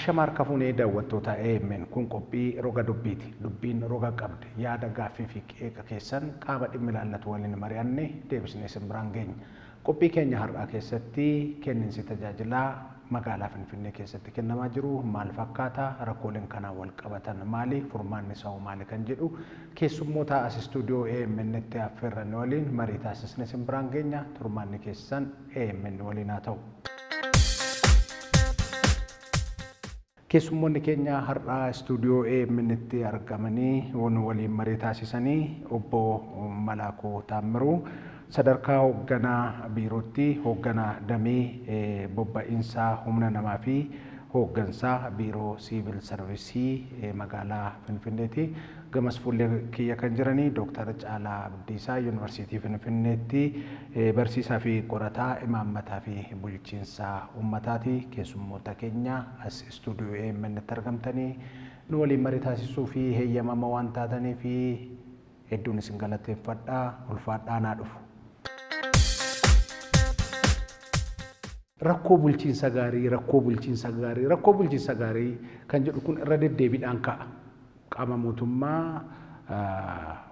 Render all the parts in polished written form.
Ashama harka fuunee daawwattoota AMN kun qophii roga dubbiiti. Dubbiin roga qabdi. Yaada gaaffii fi qeeqa keessan qaama dhimmi ilaallatu waliin mari'anne deebisnee isin biraan geenya. Qophii keenya har'aa keessatti kenninsi tajaajilaa magaalaa Finfinnee keessatti kennamaa jiru maal fakkaata? Rakkooleen kanaan wal qabatan maali? Furmaanni isaa hoo maali kan jedhu keessummoota as istuudiyoo AMN'tti affeerranne waliin marii taasisne isin biraan geenya. Turmaanni keessan AMN waliin haa ta'u. Keessummoonni keenya har'aa istuudiyoo AMN'tti argamanii nu waliin marii taasisanii obbo Malaakuu Taammiruu sadarkaa hoogganaa biirootti hoogganaa damee bobba'iinsa humna namaa fi hooggansaa biiroo siivil sarvisii magaalaa Finfinneeti. Gamas fuullee kiyya kan jiranii Dooktar Caalaa Abdiisaa Yuunivarsiitii Finfinneetti barsiisaa fi qorataa imaammataa fi bulchiinsa uummataati. Keessummoota keenya as istuudiyoo AMN'tti argamtanii nu waliin marii taasisuu fi heeyyamama waan taatanii fi hedduun isin galateeffadha. Ulfaadhaa naa dhufu. Rakkoo bulchiinsa gaarii, rakkoo bulchiinsa gaarii, rakkoo bulchiinsa gaarii kan jedhu kun irra deddeebiidhaan ka'a. Qaama mootummaa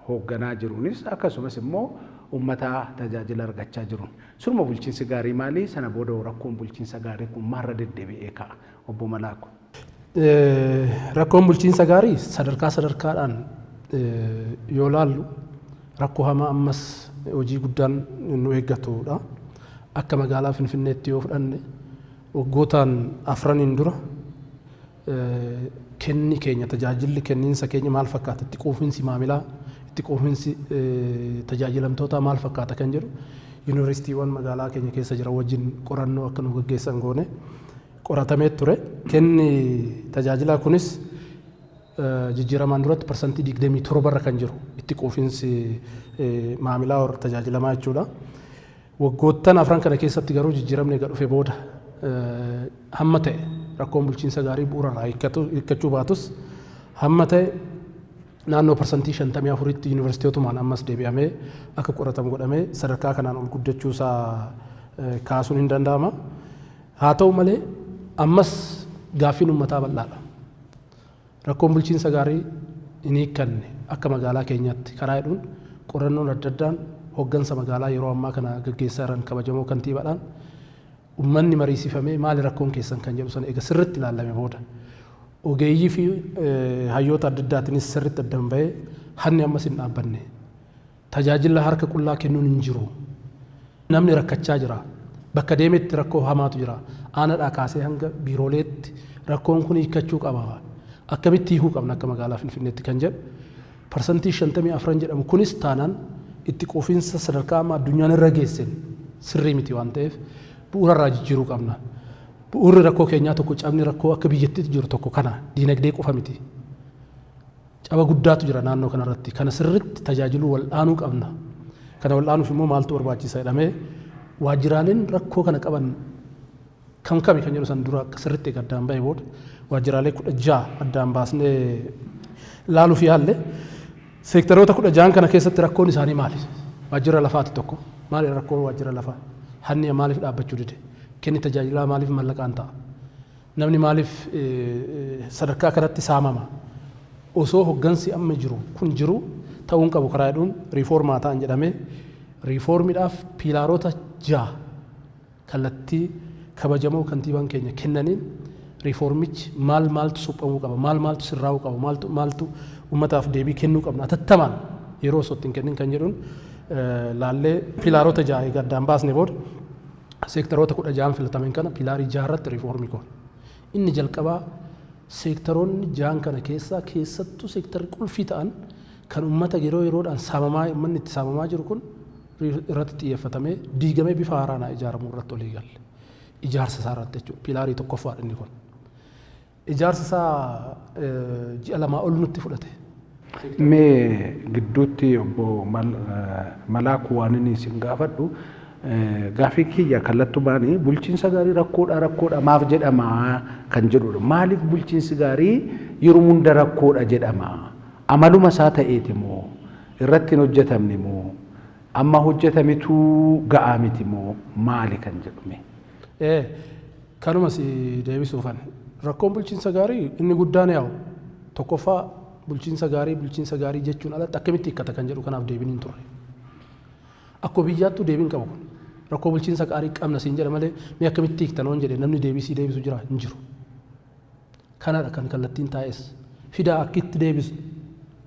hoogganaa jiruunis akkasumas immoo uummata tajaajila argachaa jiruun. Surma bulchiinsi gaarii maali? Sana booda rakkoon bulchiinsa gaarii kun maalirra deddeebi'ee ka'a? Obbo Malaaku. Rakkoon bulchiinsa gaarii sadarkaa sadarkaadhaan yoo laallu rakkoo hamaa ammas hojii guddaan nu eeggatudha. Akka magaalaa Finfinneetti yoo fudhanne waggootaan afraniin dura kenni keenya tajaajilli kenniinsa keenya maal fakkaata, itti quufinsi maamilaa, itti quufinsi tajaajilamtootaa maal fakkaata kan jedhu yuunivarsiitiiwwan magaalaa keenya keessa jiran wajjin qorannoo akka nu gaggeessan goone qoratamee ture. Kenni tajaajilaa kunis jijjiiramaan duratti 27% irra kan jiru itti quufinsi maamilaa warra tajaajilamaa jechuudha. Waggoottan afran kana keessatti garuu jijjiiramni eega dhufe booda hamma ta'e rakkoon bulchiinsa gaarii bu'uura irraa hiikkachuu baatus hamma ta'e naannoo 54%tti yuunivarsiitootumaan ammas deebi'amee akka qoratamu godhamee sadarkaa kanaan ol guddachuu isaa kaasuun hin danda'ama. Haa ta'u malee ammas gaaffiin uummataa bal'aadha. Rakkoon bulchiinsa gaarii hin hiikkanne akka magaalaa keenyaatti karaa jedhuun qorannoon adda addaan hoggansa magaalaa yeroo ammaa kana gaggeessaa jiran kabajamoo kantiibaadhaan ummanni mariisifamee maali rakkoon keessan kan jedhu sana eega sirritti ilaallame booda ogeeyyii fi hayyoota adda addaatiinis sirritti addan bahee hanni ammas hin dhaabbanne. Tajaajila harka qullaa kennuun hin jiru. Namni rakkachaa jira. Bakka deemetti rakkoo hamaatu jira. Aanaadhaa kaasee hanga biirooleetti rakkoon kun hiikkachuu qaba. Akkamitti hiikuu qabna akka magaalaa Finfinneetti kan jedhu 54% jedhamu kunis taanaan itti quufinsa sadarkaa amma addunyaan irra geessen sirrii miti waan ta'eef bu'uura irraa jijjiiruu qabna. Bu'uurri rakkoo keenyaa tokko cabni rakkoo akka biyyattiitti jiru tokko kana diinagdee qofa miti. Caba guddaatu jira naannoo kanarratti. Kana sirriitti tajaajiluu wal'aanuu qabna. Kana wal'aanuuf immoo maaltu barbaachisa jedhamee waajjiraaleen rakkoo kana qaban kam kami kan jedhu san dura akka sirriitti eega addaan ba'e booda waajjiraalee 16 addaan baasnee laaluuf yaalle. Seektaroota 16n kana keessatti rakkoon isaanii maali? Waajjira lafaati tokko. Maali rakkoon waajjira lafaa? Hanni maaliif dhaabbachuu dide? Kenni tajaajilaa maaliif mallaqaan ta'a? Namni maaliif sadarkaa kanatti saamama? Osoo hoggansi amma jiru kun jiru ta'uu hin qabu karaa jedhuun riifoormaa ta'an jedhamee riifoormiidhaaf piilaarota ja'a kallattii kabajamoo kantiibaan keenya kennaniin riifoormichi maal maaltu suphamuu qaba, maal maaltu sirraa'uu qaba, maaltu maaltu ummataaf deebii kennuu qabna atattamaan yeroo osoo itti hin kennin kan jedhuun laallee piilaarota ja'a eega addaan baasne booda seektaroota 16n filataman kana piilaarii jaha irratti riifoormii goone. Inni jalqabaa seektaroonni jahan kana keessaa keessattuu seektarri qulfii ta'an kan uummata yeroo yeroodhaan saamamaa uummanni itti saamamaa jiru kun irratti xiyyeeffatamee diigamee bifa haaraan haa ijaaramuu irratti olii galle. Ijaarsa isaa irratti jechuudha. Piilaarii tokkoffaadha inni kun. Ijaarsa isaa ji'a lamaa ol nutti fudhate. Mee gidduutti obbo Malaakuu waan inni isin gaafadhu gaaffii kiyya kallattumaanii bulchiinsa gaarii rakkoodha rakkoodha maaf jedhama kan jedhudha. Maaliif bulchiinsi gaarii yeroo hunda rakkoodha jedhama? Amaluma isaa ta'eeti moo irratti hin hojjetamne moo amma hojjetametu ga'aa miti moo maali kan jedhume? Kanuma si deebisuufan Rakkoon bulchiinsa gaarii inni guddaan yaa'u tokkoffaa bulchiinsa gaarii, bulchiinsa gaarii jechuun alatti akkamitti hiikkata kan jedhu kanaaf deebiin hin turre. Akkuma biyyaattuu deebiin qabu kun rakkoo bulchiinsa gaarii qabna siin jedha malee, mee akkamitti hiiktan oon jedhe namni deebisii deebisu jira hin jiru. Kanadha kan kallattiin taa'es fidaa akkitti deebisu.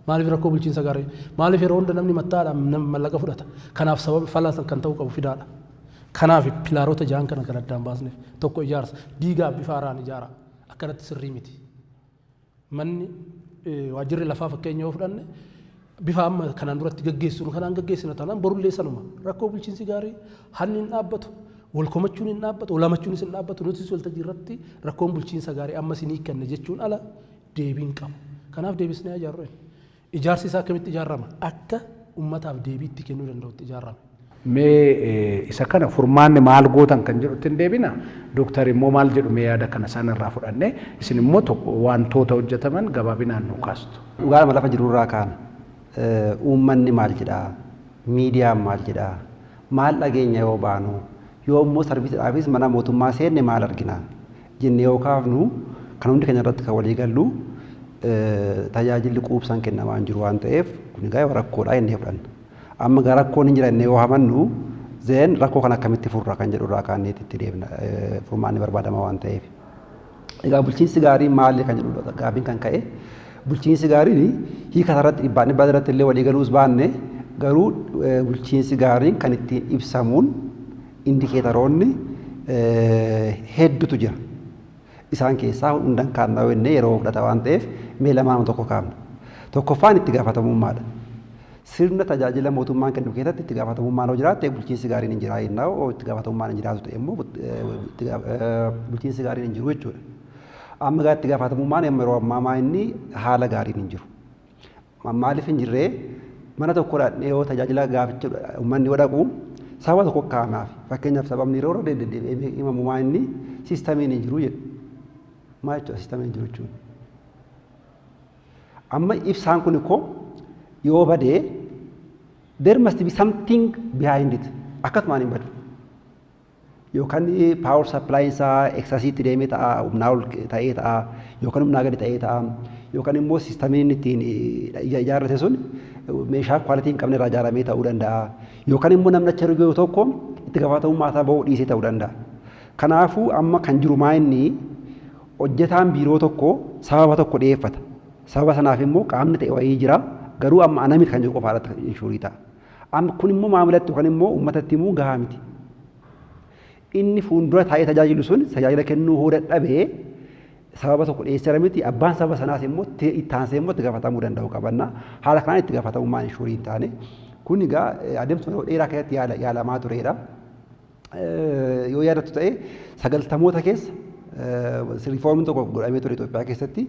Maaliif rakkoo bulchiinsa gaarii, maaliif yeroo hunda namni mattaadhaan mallaqa fudhata? Kanaaf sababa falaa kan ta'uu qabu fidaadha. Kanaaf pillarota jahan kana kan addaan baasneef, tokko ijaarsa diigaa bifa haaraan ijaara, akkanatti sirrii miti. Manni waajjirri lafaa fakkeenya yoo fudhanne, bifa amma kanaan duratti gaggeessinu kanaan gaggeessina taanaan borullee sanuma. Rakkoo bulchiinsi gaarii hanni hin dhaabbatu, wal komachuun hin dhaabbatu, wal hamachuunis hin dhaabbatu. Nutis waltajjii irratti rakkoon bulchiinsa gaarii amma isin hiikkanne jechuun ala deebiin qabu. Kanaaf deebisnee ijaarru. Ijaarsi isaa akkamitti ijaarama? Akka ummataaf deebii itti kennuu danda'utti ijaarame. Mee isa kana furmaanni maal gootan kan jedhutti hin deebina. Dooktar immoo maal jedhu? Mee yaada kana isaan irraa fudhanne, isin immoo wantoota hojjetaman gabaabinaan nu kaastu. Dhugaadhuma lafa jirurraa kaana. Uummanni maal jedhaa? Miidiyaan maal jedhaa? Maal dhageenya yoo baanu? Yoo immoo servicedhaafis mana mootummaa seenne maal argina? Jennee yoo kaafnu, kan hundi keenya irratti kan walii gallu tajaajilli quubsaan kennamaa hin jiru waan ta'eef, kun egaa rakkoodha jennee fudhanna. Amma egaa rakkoon hin jira jennee yoo hamannu, then rakkoo kana akkamitti furra kan jedhu irraa kaanneeti itti deemna, furmaanni barbaadama waan ta'eef. Egaa bulchiinsi gaarii maali kan jedhudha gaaffiin kan ka'e. Bulchiinsi gaariin hiika irratti dhibbaan dhibbaa irratti illee walii galuus baanne, garuu bulchiinsi gaariin kan ittiin ibsamuun indicatoroonni hedduutu jira. Isaan keessaa hundan kaannaa jennee yeroo fudhata waan ta'eef, mee lamaan tokko kaafna. Tokkoffaan itti gaafatamummaadha. Sirna tajaajila mootummaan kennu keessatti itti gaafatamummaan yoo jiraatte bulchiinsi gaariin hin jiraa jennaa, itti gaafatamummaan hin jiraatu ta'e immoo bulchiinsi gaariin hin jiru jechuudha. Amma egaa itti gaafatamummaan yeroo ammaa maa inni haala gaariin hin jiru. Maaliif hin jirree? Mana tokko dhaqnee yoo tajaajila gaafachuu uummanni yoo dhaqu sababa tokko kaa'amaaf. Fakkeenyaaf, sababni yeroo irra deddeebi'ee himamu maa inni systemiin hin jiru jedhu. Maal jechuudha systemiin hin jiru jechuun? Amma ibsaan kun ikkoo yoo badee, there must be something behind it. Akkasumaan hin badu. Yookaan power supply isaa excessitti deemee ta'a, humnaa ol ta'ee ta'a, yookaan humnaa gadi ta'ee ta'a, yookaan immoo systemiin ittiin ijaarrate sun meeshaa quality hin qabne irraa ijaaramee ta'uu danda'a, yookaan immoo namni achi jiru tokko itti gaafatamummaa isaa bahuu dhiisee ta'uu danda'a. Kanaafuu amma kan jiru maa inni hojjetaan biiroo tokko sababa tokko dhiyeeffata. Sababa sanaaf immoo qaamni ta'e wayii jira, garuu amma ana miti kan jiru qofaadha ensure ta'a. Amma kun immoo maamilatti yookaan immoo uummatatti himuu gahaa miti. Inni fuuldura taa'ee tajaajilu sun tajaajila kennuu hoo dadhabee, sababa tokko dhiyeesseera miti, abbaan sababa sanaas immoo itti aansee immoo itti gaafatamuu danda'u qabanna. Haala kanaan itti gaafatamummaan ensure hin taane. Kun egaa adeemsa yeroo dheeraa keessatti yaalamaa turedha. Yoo yaadattu ta'e, 90moota keessa reformiin tokko godhamee ture Itoophiyaa keessatti,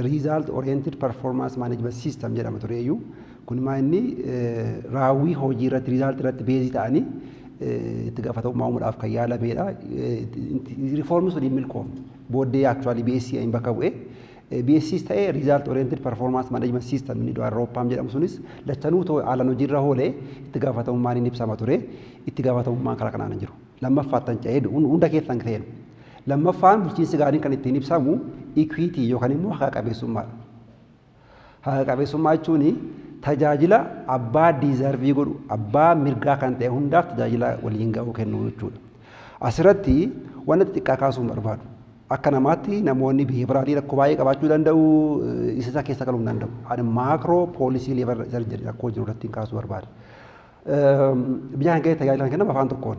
Result Oriented Performance Management System jedhama ture iyyuu. Kun maa inni raawwii hojii irratti, result irratti base ta'anii itti gaafatamummaa uumuudhaaf kan yaalamedha. Reformiin sun hin milkoomne. Booddee actually BSC hin bakka bu'e. BSCs ta'ee Result Oriented Performance Management System inni duraan Roopaam jedhamu sunis lachanuu ta'u haalaan hojiirra oolee itti gaafatamummaan inni ibsama ture. Itti gaafatamummaan karaa kanaan hin jiru. Lammaffaattan ce'ee hunda keessan seenu. Lammaffaan bulchiinsi gaariin kan ittiin ibsamu equity yookaan immoo haqa qabeessummaadha. Haqa qabeessummaa jechuun tajaajila abbaa deserve godhu, abbaa mirgaa kan ta'e hundaaf tajaajila waliin ga'uu kennu jechuudha. Asirratti wanta xixiqqaa kaasuun barbaadu. Akka namaatti namoonni behavioralii rakkoo baay'ee qabaachuu danda'u, isa keessa galuu hin danda'u. Ani macro policy level rakkoo jiru irratti kaasuu barbaada. Biyya kana keessatti tajaajila kan kennamu afaan tokkoon.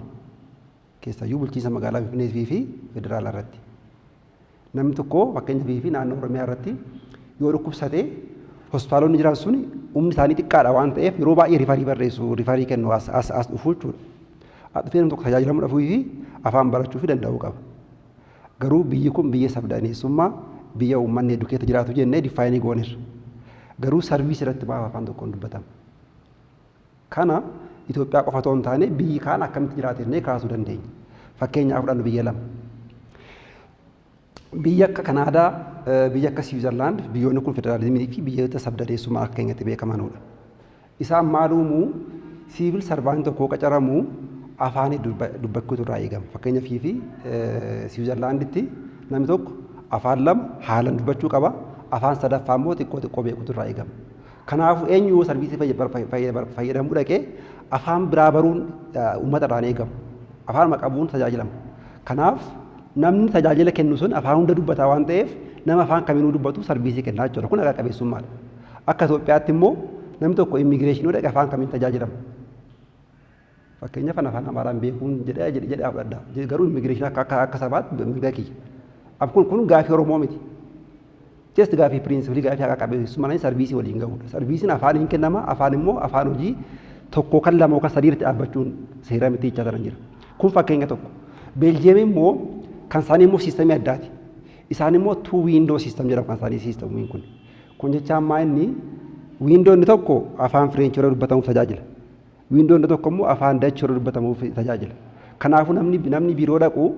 Keessayyuu bulchiinsa magaalaa Finfinnee fi federaala irratti. Namni tokko fakkeenya fi naannoo Oromiyaa irratti yoo dhukkubsate, hospitaalonni jiran sun humni isaanii xiqqaadha waan ta'eef, yeroo baay'ee refer barreessu, refer kennu, as as as dhufu jechuudha. As dhufee namni tokko tajaajilamuu dhafuu fi afaan barachuu fi danda'uu qaba. Garuu biyyi kun biyya sabdaneessummaa, biyya uummanni hedduu keessa jiraatu jennee define gooneerra. Garuu service irratti maaf afaan tokkoon dubbatama? Kana Itoophiyaa qofa otoo hin taane biyyi kaan akkamitti jiraate jennee kaasuu dandeenya. Fakkeenyaaf fudhannu biyya lama. Biyya akka Kanaadaa, biyya akka Siwiizerlaand, biyyoonni kun federaalizimii fi biyyoota sabdaneessummaa akka keenyatti beekamanudha. Isaan maal uumuu? Civil servant tokko qacaramuu afaan dubbachuutu irraa eegama. Fakkeenyaaf fi Siwiizerlaanditti namni tokko Afaan lama haalaan dubbachuu qaba. Afaan sadaffaa immoo xiqqoo xiqqoo beekutu irraa eegama. Kanaafuu eenyu yoo service fayyadamuu dhaqee afaan biraa baruun uummata irraan eegamu. Afaanuma qabuun tajaajilama. Kanaaf namni tajaajila kennu sun afaan hunda dubbataa waan ta'eef, nama afaan kamiinuu dubbatu service kennaa jechuudha. Kun haqa qabeessummaadha. Akka Itoophiyaatti immoo namni tokko immigration dhaqe afaan kamiin tajaajilama? Fakkeenyaaf, afaan Amaaraan beekuun jedhee jedhee jedhee fudhadha. Garuu immigration akka sabaatti mirga kiyya. Kun gaafii Oromoo miti. Just gaafii principle, gaafii haqa qabeessummaa service waliin gahudha. Serviceiin afaan hin kennama, afaan immoo afaan hojii tokko kan lama yookaan sadii irratti dhaabbachuun seera miti jechaa turan jira. Kun fakkeenya tokko. Beeljeem immoo kan isaanii immoo system addaati. Isaan immoo two window system jedhamu kan isaanii systemiin kun. Kun jecha ammaa inni window inni tokko afaan French yeroo dubbatamuuf tajaajila. Window inni tokko immoo afaan Dutch yeroo dubbatamuuf tajaajila. Kanaafuu namni biiroo dhaqu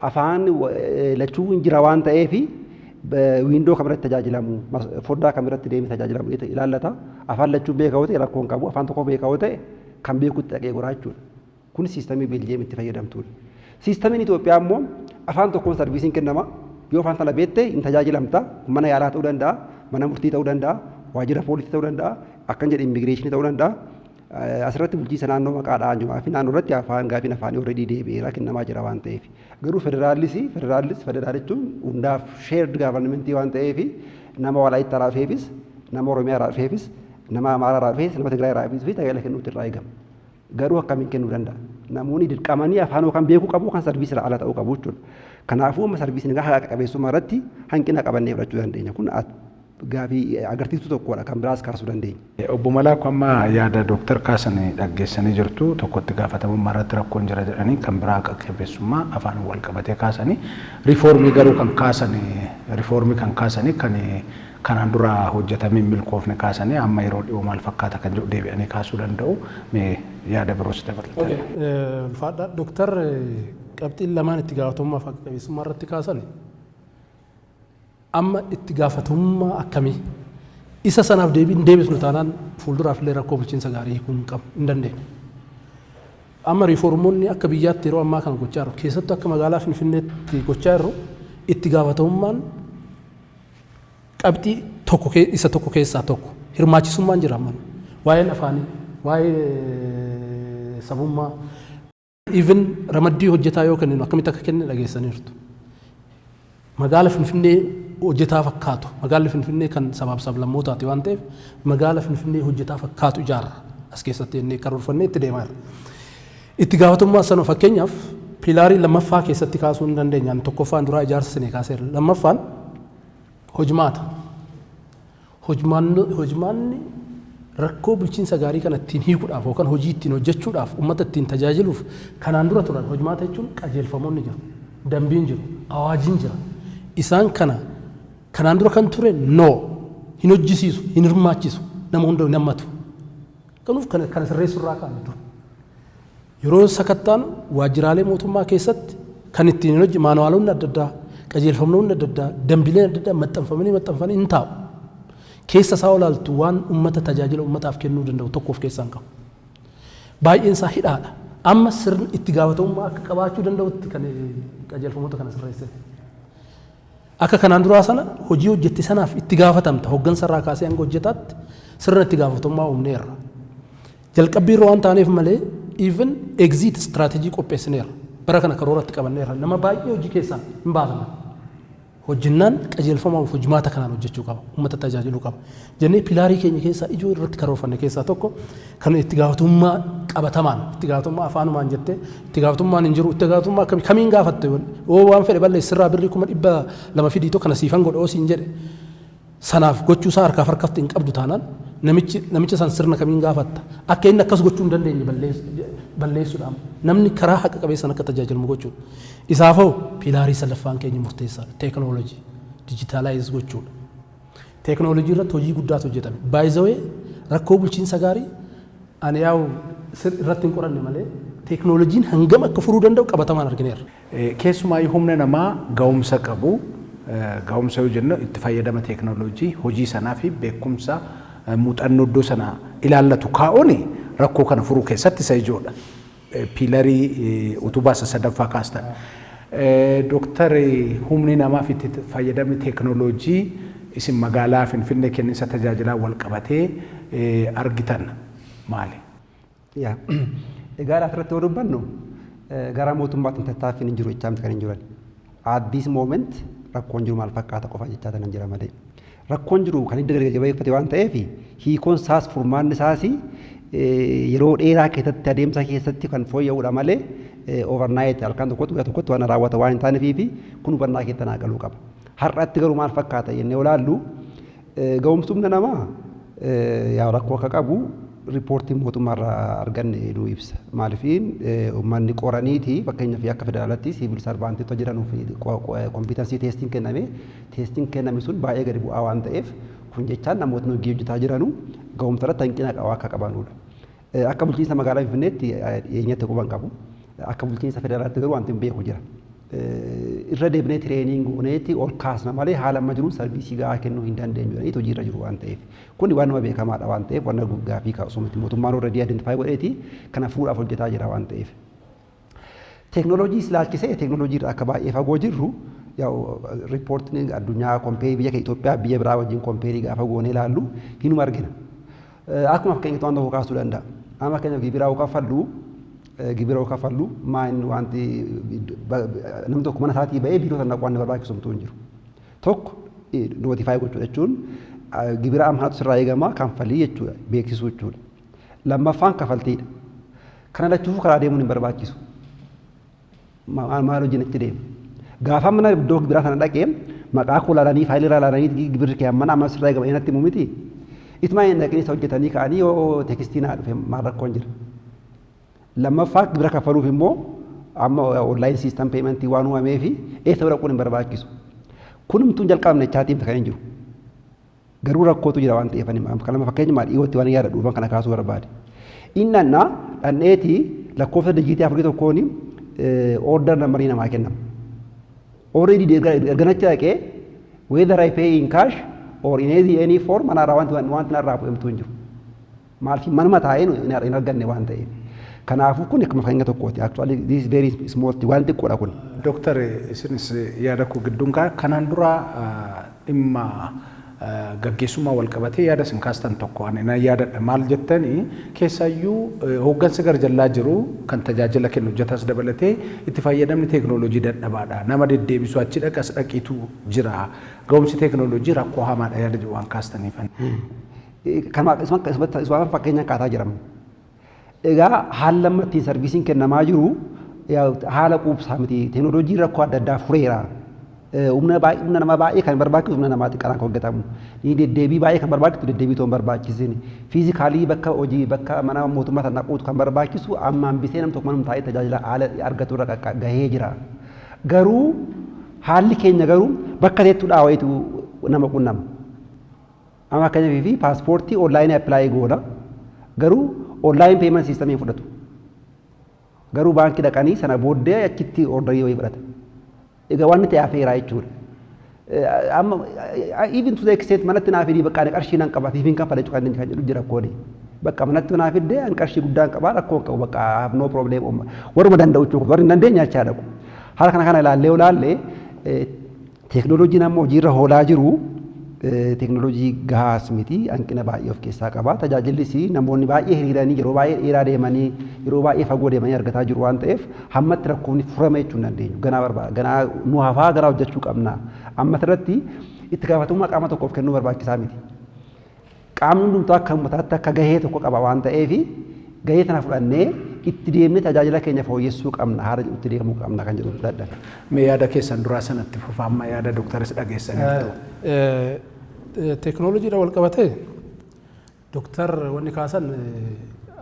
afaan lachuu hin jira waan ta'eef, window kamirratti tajaajilamu, foddaa kamirratti deemee tajaajilamu ilaallata. Afaan lachuu beekaa yoo ta'e rakkoo hin qabu, afaan tokko beekaa yoo ta'e kan beekutti dhaqee goraa jechuudha. Kun system Beeljeem itti fayyadamtuudha. Systemiin Itoophiyaa immoo afaan tokkoon serviceiin kennama. Yoo afaan sana beekte hin tajaajilamta. Mana yaalaa ta'uu danda'a, mana murtii ta'uu danda'a, waajjira poolisii ta'uu danda'a, akkan jedhe immigration ta'uu danda'a. Asirratti bulchiinsa naannoo maqaa dha'an fi naannoo irratti afaan gaafiin afaanii already deebi'eera, kennamaa jira waan ta'eef. Garuu federaallis federaal jechuun hundaaf shared government waan ta'eef, nama Walaayittaa irraa dhufeefis, nama Oromiyaa irraa dhufeefis, nama Amaaraa irraa dhufeefis, nama Tigraay irraa dhufeefis tajaajila kennuutu irraa eegama. Garuu akkamiin kennuu danda'a? Namoonni dirqamanii afaan yookaan beekuu qabu kan service irraa ala ta'uu qabu jechuudha. Kanaafuu amma serviceiin haqa qabeessummaa irratti hanqina qabannee fudhachuu dandeenya. Kun gaafii agarsiistuu tokkodha, kan biraas kaasuu dandeenya. Obbo Malaaku, amma yaada dooktar kaasan dhaggeessanii jirtu. Tokkotti gaafatamummaa irratti rakkoon jira jedhanii, kan biraa haqa qabeessummaa afaan wal qabatee kaasanii, reform garuu kan kaasan, reform kan kaasanii kan kanaan dura hojjetamee milkoofne kaasanii, amma yeroo dhiyoo maal fakkaata kan jedhu deebi'anii kaasuu danda'u. Mee yaada biroos dabalatan. Ulfaadha. Dooktar, qabxiin lamaan itti gaafatamummaa fi haqa qabeessummaa irratti kaasan, amma itti gaafatamummaa akkamii isa sanaaf deebiin deebisnu taanaan fuulduraaf illee rakkoo bulchiinsa gaarii hiikuu hin qabu hin dandeenye. Amma reformoonni akka biyyaatti yeroo ammaa kana gochaa jiru, keessattuu akka magaalaa Finfinneetti gochaa jirru, itti gaafatamummaan qabxii tokko isa tokko keessaa tokko. Hirmaachisummaan jira. Amma waa'een afaanii, waa'ee sabummaa, even ramaddii hojjetaa yoo kenninu akkamitti akka kenne dhageessaniirtu. Magaala Finfinnee hojjetaa fakkaatu, magaalli Finfinnee kan sabaaf sablammootaati waan ta'eef, magaala Finfinnee hojjetaa fakkaatu ijaarra as keessatti jennee karoorfannee itti deemaa jirra. Itti gaafatamummaa sana fakkeenyaaf pillar lammaffaa keessatti kaasuu hin dandeenyaan. Tokkoffaan duraa ijaarsa sinee kaaseera. Lammaffaan hojmaata. Hojmaanni rakkoo bulchiinsa gaarii kana ittiin hiikuudhaaf yookaan hojii ittiin hojjechuudhaaf, uummata ittiin tajaajiluuf kanaan dura turan, hojmaata jechuun qajeelfamoonni jiru, dambiin jiru, awaajiin jira. Isaan kana kanaan dura kan ture no hin hojjisiisu, hin hirmaachisu, nama hunda hin hammatu. Kanuuf kana sirreessurraa kaane dura. Yeroo sakattaan waajjiraalee mootummaa keessatti kan ittiin hojii manualonni adda addaa, qajeelfamoonni adda addaa, dambileen adda addaa maxxanfamanii hin taa'u. Keessa isaa olaaltu waan uummata tajaajila uummataaf kennuu danda'u tokko of keessaa hin qabu. Baay'een isaa hidhaadha. Amma sirni itti gaafatamummaa akka qabaachuu danda'utti kan qajeelfamoota kana sirreessine. Akka kanaan duraa sana hojii hojjette sanaaf itti gaafatamta, hoggansa irraa kaasee hanga hojjetaatti sirna itti gaafatamummaa uumneerra. Jalqabbii irra waan taaneef malee even exit strategy qopheessineerra. Bara kana karooratti qabanneerra. Nama baay'ee hojii keessaa hin baafna. Hojjennaan qajeelfamaaf hojmaata kanaan hojjechuu qaba. Uummata tajaajiluu qaba. Jennee pillar keenya keessaa ijoo irratti karoorfanne keessaa tokko kan itti gaafatamummaa qabatamaan, itti gaafatamummaa afaanumaan jettee itti gaafatamummaan hin jiru, itti gaafatamummaa akkamii kamiin gaafatte? Yoo waan fedhe balleessirraa birrii 200,000 fidiitoo kana siifan godha oo siin jedhe, sanaaf gochuu isaa harkaaf harkatti hin qabdu taanaan, namicha san sirna kamiin gaafatta? Akka inni akkas gochuu hin dandeenye balleessuudhaan namni karaa haqa qabeessan akka tajaajilamu gochuudha. Isaafoo pillar sadaffaan keenya murteessaadha. Teekinooloojii digitalize gochuudha. Teekinooloojii irratti hojii guddaatu hojjetame. Baay'izawee rakkoo bulchiinsa gaarii ani yaa'u irratti hin qoranne malee, teekinooloojiin hangam akka furuu danda'u qabatamaan argineerra. Keessumaayyuu humna namaa ga'umsa qabu, ga'umsa yoo jennu itti fayyadama teekinooloojii hojii sanaa fi beekumsa, muuxannoo iddoo sana ilaallatu kaa'uun rakkoo kana furuu keessatti isa ijoodha. Pillar utubaa isa sadaffaa kaastan. Dooktar, humni namaaf itti fayyadamni teekinooloojii isin magaalaa Finfinnee kenniinsa tajaajilaa wal qabatee argitan maali? Egaa asirratti yoo dubbannu, gara mootummaatiin tattaaffiin hin jiru jechaa miti kan hin jiran. At this moment rakkoon jiru maal fakkaata qofa jechaa kan jira malee. Rakkoon jiru kan hidda gadi jabeeffate waan ta'eef, hiikoon isaas furmaanni isaas yeroo dheeraa keessatti, adeemsa keessatti kan fooyya'uudha malee, overnight halkan tokkotti, guyyaa tokkotti waan raawwata waan hin taaneef, kun hubannaa keessa naa galuu qaba. Har'atti garuu maal fakkaata jennee olaallu, ga'umsi humna namaa yaa rakkoo akka qabu riippoortiin mootummaarraa arganne nu ibsa. Maaliifiin uummanni qoraniiti, fakkeenyaaf akka federaalaatti civil servantiitti hojjetanuuf competency testiin kenname, testiin kenname sun baay'ee gadi bu'aa waan ta'eef, kun jechaan namootni hojii hojjetaa jiranu ga'umsa irratti hanqina qabaa akka qabanudha. Akka bulchiinsa magaalaa Finfinneetti dhiyeenyatti quban qabu. Akka bulchiinsa federaalaatti garuu wanti hin beeku jira. Irra deebinee training gooneetti ol kaasna malee, haala amma jiruun service gahaa kennuu hin dandeenyu jedhanii hojiirra jiru waan ta'eef. Kun waan nama beekamaadha waan ta'eef, waan gaaffii kaasu miti. Mootummaan already identify godheeti kana fuudhaaf hojjetaa jira waan ta'eef. Teeknooloojii ilaalchisee, teeknooloojii irraa akka baay'ee fagoo jirru riippoortiin addunyaa compare biyya Itoophiyaa biyya biraa wajjin compare gaafa goonee ilaallu hinuma argina. Akkuma fakkeenyatti waan tokko kaasuu danda'a. Amma fakkeenyaaf gibira yoo kaffallu, maa inni wanti namni tokko mana isaatii ba'ee biiroo sana dhaquu waan barbaachisu hin jiru. Tokko notify gochuu jechuun gibira amma kanatu sirraa eegama, kanfalii jechuudha, beeksisuu jechuudha. Lammaffaan kafaltiidha. Kana lachuuf karaa deemuun hin barbaachisu. Maal hojiin achi deema? Gaafa mana iddoo gibiraa sana dhaqee maqaa koo ilaalanii, faayilii irraa ilaalanii, gibirri kee amma amma sirraa eegama natti himu miti. Itumaa hin dhaqin isa hojjetanii ka'anii yoo text naa dhufe maal rakkoon jira? Lammaffaa, gibira kaffaluuf immoo amma online system payment waan uumamee fi eessa dhaquun hin barbaachisu. Kunumtuu hin jalqabne jechaatiin kan hin jiru. Garuu rakkootu jira waan ta'eef, kanama fakkeenyumaa dhiyootti waan yaada dhuufan kana kaasuu barbaade. Inni annaa dhandheetii lakkoofsa digit afurii tokkoon order number namaa kennama. Already erganachi dhaqee, whether I pay in cash or in any form, manarraa wanti narraa bu'amtuu hin jiru. Maaliif? Manuma taa'ee hin arganne waan ta'eef. Kanaafuu kun akkuma fakkeenya tokkooti. Actually, this is very small, waan xiqqoodha kun. Dooktar, isinis yaada koo gidduun kanaan dura dhimma gaggeessummaa wal qabatee yaada isin kaastan tokko ani nan yaadadha. Maal jettanii? Keessaayyuu hooggansa garjallaa jiru kan tajaajila kennu hojjetas dabalatee itti fayyadamni teeknooloojii dadhabaadha, nama deddeebisu, achi dhaqas dhaqiitu jira, ga'umsi teeknooloojii rakkoo hamaadha yaada jedhu waan kaastaniifan. Kanuma isuma fakkeenya kaataa jiramu. Egaa haala amma ittiin serviceiin kennamaa jiru haala quubsaa miti. Teeknooloojii rakkoo adda addaa fureera. Humna namaa baay'ee kan barbaachisu humna namaa xiqqaadhaan kan hojjetamu. Deddeebii baay'ee kan barbaachisu deddeebii ta'uu hin barbaachisin. Physically bakka hojii, bakka mana mootummaa sana dhaquutu kan barbaachisu amma hambisee nam tokko manuma taa'ee tajaajila haala argatu irra gahee jira. Garuu haalli keenya garuu bakka teettuu dhaawayitu nama qunnama. Amma fakkeenyaaf fi paaspoortii online apply goona. Garuu online payment system fudhatu. Garuu baankii dhaqanii sana booddee achitti order wayii fudhata. Egaa waan ta'e hafeera jechuudha. Amma even to the extent manatti naa fidii, bakka ani qarshii nan qaba, siif hin kaffala jechuudha kan jedhu jira koodi. Bakka manatti naa fiddee, ani qarshii guddaan qaba, rakkoo hin qabu, bakka I have no problem. Warruma danda'u jechuudha, warri hin dandeenye achaa dhaqu. Haala kana kana ilaallee ilaallee, teeknooloojiin amma hojiirra oolaa jiru teeknooloojii gahaas miti, hanqina baay'ee of keessaa qaba. Tajaajillis namoonni baay'ee hiriiranii, yeroo baay'ee dheeraa deemanii, yeroo baay'ee fagoo deemanii argataa jiru waan ta'eef, hammatti rakkoon furame jechuu hin dandeenyu. Ganaa barbaada. Ganaa nu hafaa, ganaa hojjechuu qabna. Amma irratti itti gaafatamummaa qaama tokkoof kennuu barbaachisaa miti. Qaamni hundumtuu akka uummataatti akka gahee tokko qaba waan ta'eef, gahee sana fudhannee itti deemnee tajaajila keenya fooyyessuu qabna, haala itti deemuu qabna kan jedhu fudhadhan. Mee yaada keessan duraa sanatti fufaa, amma yaada dooktaris dhageessaniirtu. Teeknooloojiidhaan wal qabatee dooktar wanni kaasan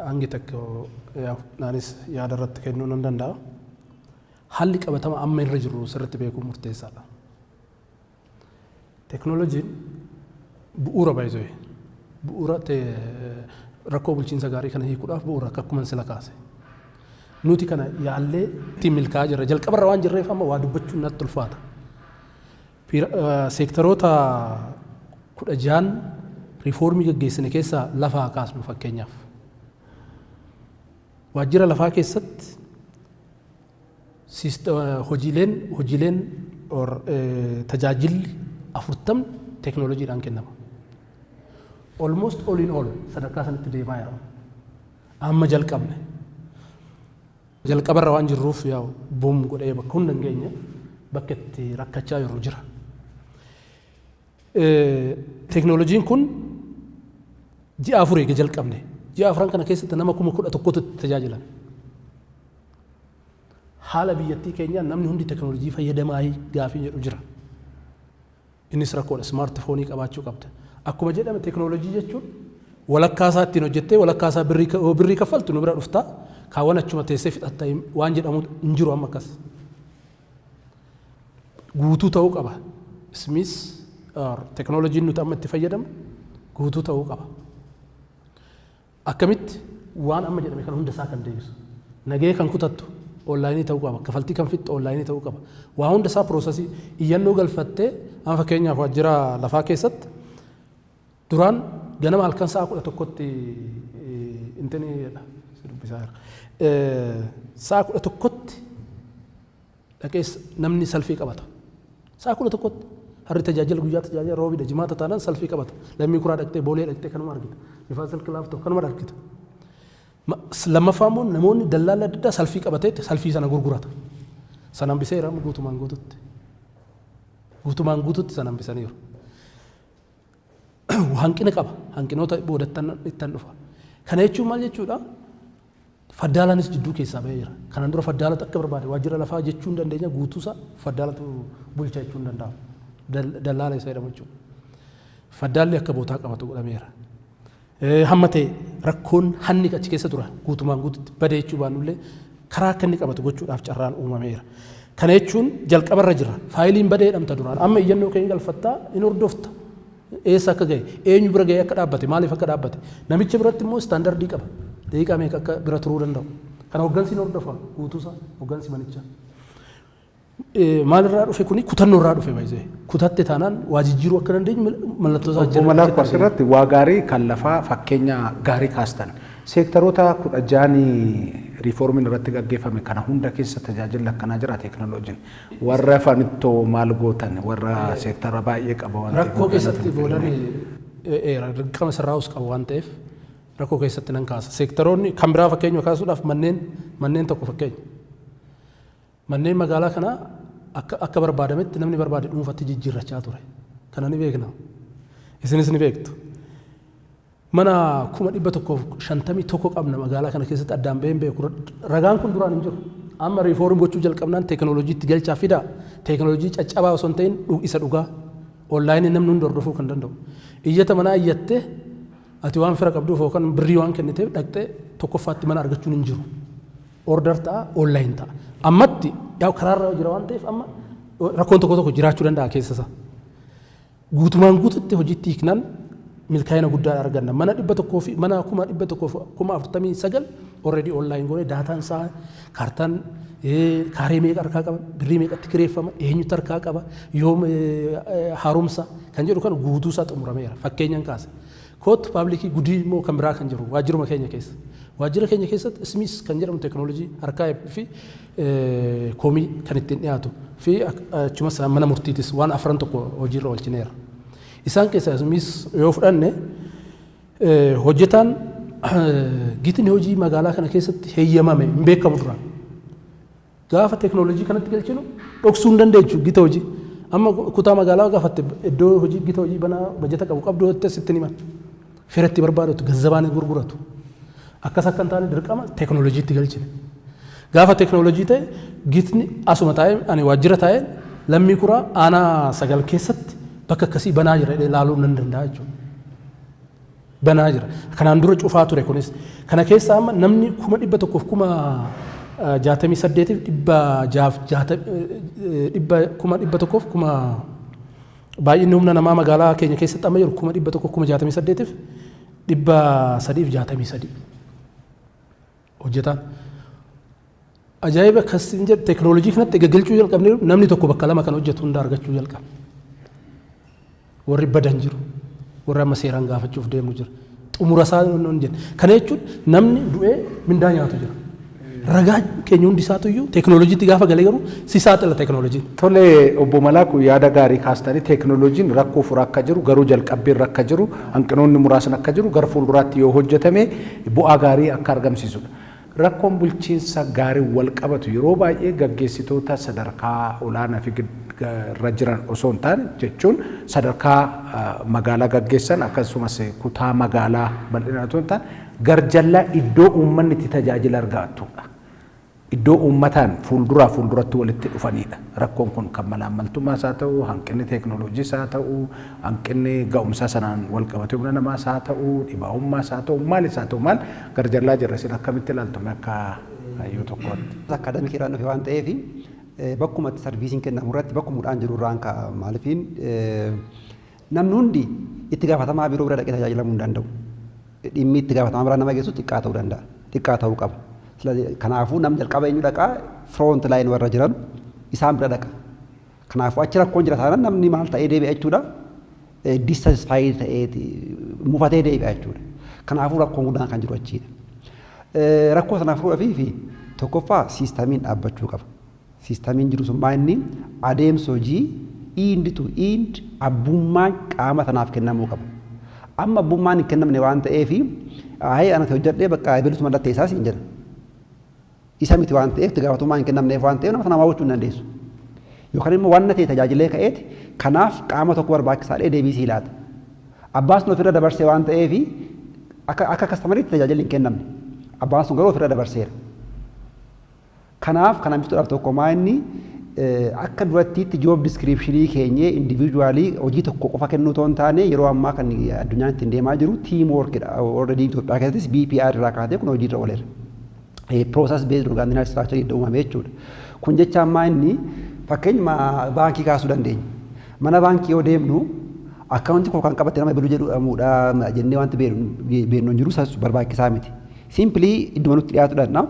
hangi tokko naanis yaada irratti kennuu nan danda'a. Haalli qabatama amma irra jiru sirriitti beekuun murteessaadha. Teeknooloojiin bu'uura baay'ee bu'uura rakkoo bulchiinsa gaarii kana hiikuudhaaf bu'uura, akkuma sila kaase. Nuti kana yaallee ittiin milkaa'aa jirra. Jalqabarra waan jirreef amma waa dubbachuun natti ulfaata. Seektaroota 16n riifoormii gaggeessine keessaa lafaa kaasnu fakkeenyaaf. Waajjira lafaa keessatti Hojiileen or tajaajilli 40 teekinooloojiidhaan kennama. Almost all in all sadarkaa sanatti deemaa jira. Amma jalqabne. Jalqabarra waan jirruuf yaa'u boom godhee bakka hunda hin geenye, bakka itti rakkachaa jiru jira. Teekinooloojiin kun ji'a 4 eega jalqabne. Ji'a 4n kana keessatti nama 11,000tu itti tajaajilame. Haala biyyattii keenyaa namni hundi teekinooloojii fayyadamaa gaafii jedhu jira. Innis rakkoodha. Smartphone qabaachuu qabda. Akkuma jedhame, teekinooloojii jechuun walakkaa isaa ittiin hojjettee walakkaa isaa birrii kaffaltu nu bira dhuftaa, kaawwan achuma teessee fixatta waan jedhamu hin jiru amma akkas. Guutuu ta'uu qaba. SMIS teekinooloojiin nuti amma itti fayyadamnu guutuu ta'uu qaba. Akkamitti waan amma jedhame kan hunda isaa kan deebisu. Nagee kan kutattu online ta'uu qaba. Kafaltii kan fixxu online ta'uu qaba. Waa hunda isaa process iyyannoo galfattee, amma fakkeenyaaf waajjira lafaa keessatti duraan ganama halkan sa'a 11tti intini si dubbisaa jira. Sa'a 11tti dhaqees namni salfii qabata. Sa'a 11tti harri tajaajila guyyaa tajaajila roobiidha, jimaata taanaan salfii qabata. Lammii Kuraa dhaqxee, Boolee dhaqxee kanuma argita. Nifaa Silk Laaftoo kanuma argita. Lammaffaa immoo namoonni dallaala adda addaa salfii qabatee salfii sana gurgurata. Sana hambiseera guutumaan guututti. Guutumaan guututti sana hambisaniiru. Hanqina qaba. Hanqinoota boodattan ittan dhufa. Kana jechuun maal jechuudha? Faddaalaanis jidduu keessaa bahee jira. Kanaan dura faddaalatu akka barbaade waajjira lafaa jechuu hin dandeenya, guutuusaa faddaalatu bulcha jechuu hin danda'amu. Dallaala isa jedhamu jechuudha. Faddaalli akka bootaa qabatu godhameera. Hamma ta'e rakkoon hanni achi keessa tura guutumaan guututti badee jechuu baannullee karaa akka inni qabatu gochuudhaaf carraan uumameera. Kana jechuun jalqabarra jira. Faayiliin badee jedhamta duraan. Amma iyyannoo keenya galfattaa, in hordofta. Eessa akka gahe, eenyu bira gahee akka dhaabbate, maaliif akka dhaabbate. Namicha biratti immoo standard qaba. Daqiiqaa meeqa akka bira turuu danda'u. Kana hoggansi ni hordofa guutuusaa, hoggansi manichaa. Maalirraa dhufe kuni? Kutannoo irraa dhufe baay'ee. Kutatte taanaan waa jijjiiruu akka dandeenyu mallattoo isaa Obbo Malaaku, asirratti waa gaarii kan lafaa fakkeenya gaarii kaastan. Seektaroota 16nii riifoormiin irratti gaggeeffame kana hunda keessa tajaajilli akkanaa jira teekinooloojiin. Warra fanittoo maal gootan, warra seektara baay'ee qaba waan ta'eef? Rakkoo keessatti boodan dirqama sirraa'us qaba waan ta'eef rakkoo keessatti nan kaasa. Seektaroonni kan biraa fakkeenya kaasuudhaaf manneen tokko fakkeenya. Manneen magaalaa kanaa akka barbaadametti namni barbaade dhuunfatti jijjiirrachaa ture. Kana ni beekna. Isinis ni beektu. Mana 151,000 qabna magaalaa kana keessatti, addaan baheen beeku. Ragaan kun duraan hin jiru. Amma reform gochuu jalqabnaan teekinooloojiitti galchaa fidaa. Teekinooloojii caccabaa osoo hin ta'in isa dhugaa. Online namni hundi hordofuu kan danda'u. Iyyata manaa iyyattee ati waan fira qabduuf yookaan birrii waan kenniteef dhaqxee tokkoffaatti mana argachuun hin jiru. Order ta'a, online ta'a. Ammatti yaa karaarra jira waan ta'eef amma rakkoon tokko tokko jiraachuu danda'a keessa isaa. Guutumaan guututti hojiitti hiiknaan milkaa'ina guddaa arganna. Mana 100 fi mana 149,000 already online goone, daataan isaa, kaartaan kaaree meeqa harkaa qaba, birrii meeqatti kireeffama, eenyutti harkaa qaba, yoom haaromsa kan jedhu kan guutuu isaa xumurameera. Fakkeenyaan kaase. Kootu public gudii immoo kan biraa kan jiru waajjiruma keenya keessa. Waajjira keenya keessatti SMIS kan jedhamu teekinooloojii harkaa fi koomii kan ittiin dhiyaatu fi achumas mana murtiitis waan afran tokko hojiirra oolchineera. Isaan keessaa SMIS yoo fudhanne, hojjetaan gitni hojii magaalaa kana keessatti heeyyamame hin beekamu duraan. Gaafa teekinooloojii kanatti galchinu dhoksuu hin dandeechu gita hojii. Amma kutaa magaalaa gaafatte iddoo hojii gita hojii banaa bajata qabu qabdu jettee sitti himan. Firatti barbaadatu gazzabaan gurguratu. Akkas akka hin taane dirqama teekinooloojiitti galchine. Gaafa teekinooloojii ta'e gitni asuma taa'ee, ani waajjira taa'ee, Lammii Kuraa aanaa sagal keessatti bakka akkasii banaa jira jedhee ilaaluu nan danda'a jechuudha. Banaa jira. Kanaan dura cufaa ture kunis. Kana keessa amma namni 168,660 dhibba 100,000 kuma, baay'inni humna namaa magaalaa keenya keessatti amma jiru 168,363 hojjetaan. Ajaa'iba akkasiin jedhu, teekinooloojii kanatti egaa galchuu jalqabnee namni tokko bakka lama kan hojjetu hunda argachuu jalqabne. Warri badan jiru, warri amma seeraan gaafachuuf deemu jira. Xumura isaa hin jenne. Kana jechuun namni du'ee mindaa nyaatu jira. Ragaa keenya hundi isaatu iyyuu teekinooloojiitti gaafa galee garuu si saaxila teekinooloojiin. Tole, obbo Malaaku, yaada gaarii kaastanii, teekinooloojiin rakkoo fura akka jiru, garuu jalqabbiirra akka jiru, hanqinoonni muraasni akka jiru, gara fuulduraatti yoo hojjetame bu'aa gaarii akka argamsiisudha. Rakkoon bulchiinsa gaarii wal qabatu yeroo baay'ee gaggeessitoota sadarkaa olaanaa fi irra jiran osoo hin taane, jechuun sadarkaa magaalaa gaggeessan akkasumas kutaa magaalaa bal'inaa osoo hin taane, garjallaa iddoo uummanni itti tajaajila argatudha. Iddoo uummataan fuulduraa fuulduratti walitti dhufanidha. Rakkoon kun kan malaammaltummaas haa ta'u, hanqinni teekinooloojiis haa ta'u, hanqinni ga'umsaa sanaan wal qabatee humna namaas haa ta'u, dhibaa'ummaas haa ta'u, maalis haa ta'u maal, garjallaa jirra. Isin akkamitti ilaaltu akka hayyuu tokkootti? Academic irraan dhufe waan ta'eef, bakkuma itti serviceiin kennamu irratti bakkuma mudhaan jiru irraan ka'a. Maalifiin, namni hundi itti gaafatamaa biiroo bira dhaqee tajaajilamuu hin danda'u. Dhimmi itti gaafatamaa biraa nama geessu xiqqaa ta'uu danda'a. Xiqqaa ta'uu qaba. Kanaafuu namni jalqaba eenyu dhaqaa? Front line warra jiran isaan bira dhaqa. Kanaafuu achi rakkoon jira taanaan namni maal ta'ee deebi'a jechuudha? Dissatisfied ta'ee, mufatee deebi'a jechuudha. Kanaafuu rakkoon guddaan kan jiru achiidha. Rakkoo sana furuudhaaf fi tokkoffaa systemiin dhaabbachuu qaba. Systemiin jiru sun maa inni adeemsa hojii end to end abbummaan qaama sanaaf kennamuu qaba. Amma abbummaan hin kennamne waan ta'eef, ayee anati hojjedhee bakka bilisuma irratti isaas hin jedha. Isa miti waan ta'eef, itti gaafatamummaan hin kennamneef waan ta'eef, nama sana gochuu hin dandeessu. Yookaan immoo waan ta'e tajaajilee ka'eeti kanaaf qaama tokko barbaachisaadhee deebii sii laata. Abbaan sun ofirra dabarsee waan ta'eef, akka customeriitti tajaajilli hin kennamne. Abbaan sun garuu ofirra dabarseera. Kanaaf kana hambisuudhaaf tokko maa inni akka durattiitti job descriptionii keenyee individualii hojii tokko qofa kennuu otoo hin taane, yeroo ammaa kan addunyaan ittiin deemaa jiru team workidha. Already Itoophiyaa keessattis BPR irraa kaatee kun hojiirra ooleera. Process based organizational structure iddoo uumame jechuudha. Kun jecha ammaa inni fakkeenyuma baankii kaasuu dandeenya. Mana baankii yoo deemnu, accountii koo kan qabatte nama biluu jedhamudha jennee wanti beeknu hin jiru, barbaachisaa miti. Simply idduma nutti dhiyaatudha.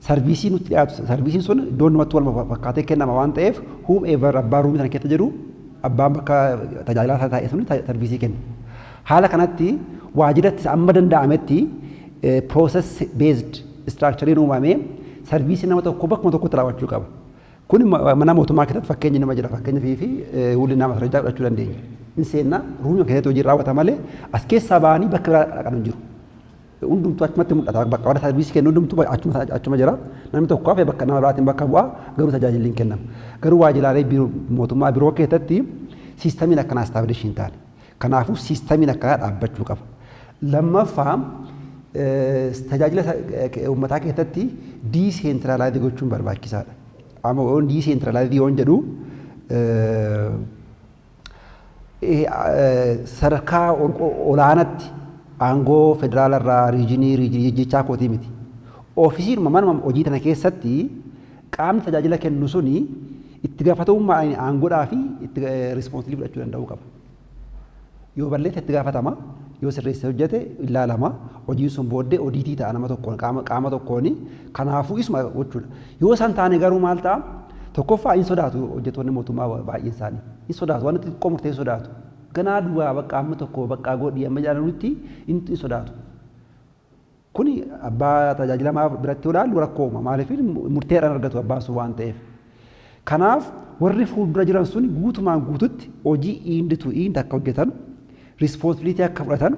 Serviceii nutti dhiyaatu, serviceiin sun iddoo namatti wal fakkaatee kennama waan ta'eef, whomever abbaan roomii sana keessa jiru, abbaan bakka tajaajilaa isaa taa'e sun serviceii kenna. Haala kanatti waajiratti amma danda'ametti process based structurein uumamee serviceii nama tokko bakkuma tokkotti raawwachuu qaba. Kun mana mootummaa keessatti fakkeenyi nama jira, fakkeenya fi wullinaa masarajaa fudhachuu dandeenya. In seenna, roomii keessatti hojii raawwata malee as keessaa ba'anii bakka biraa dhaqan hin jiru. Hundumtuu achumatti mul'ata, bakka warra serviceii kennu hundumtuu achuma jira. Namni tokko hafe bakka nama biraatiin bakka bu'a, garuu tajaajilli hin kennamu. Garuu waajjiraalee mootummaa biroo keessatti systemiin akkanaa establish hin taane. Kanaafuu systemiin akkanaa dhaabbachuu qaba. Lammaffaa, tajaajila uummataa keessatti decentralize gochuun barbaachisaadha. Amma yoon decentralize yoon jedhu, sadarkaa olaanaatti aangoo federaalarraa regionii jechaa kootii miti. Officeiinuma manuma hojii tana keessatti qaamni tajaajila kennu suni itti gaafatamummaa aangoodhaa fi itti responsibility fudhachuu danda'uu qaba. Yoo balleesse itti gaafatama, yoo sirreessee hojjete ilaalama, hojiin sun booddee auditii ta'a nama tokkoon, qaama tokkoon. Kanaafuu isuma gochuudha. Yoo isaan taane garuu maal ta'a? Tokkoffaa, hin sodaatu hojjettoonni mootummaa baay'een isaanii. Hin sodaatu, waan xixiqqoo murtee sodaatu. Ganaa duwwaa bakka amma tokko bakka godhii amma jedhanutti hin sodaatu. Kuni abbaa tajaajilamaa biratti yoo ilaallu rakkoo uuma. Maaliif? Murteedhaan argatu abbaan sun waan ta'eef. Kanaaf warri fuuldura jiran sun guutumaan guututti hojii end to end akka hojjetan, responsibility akka fudhatan,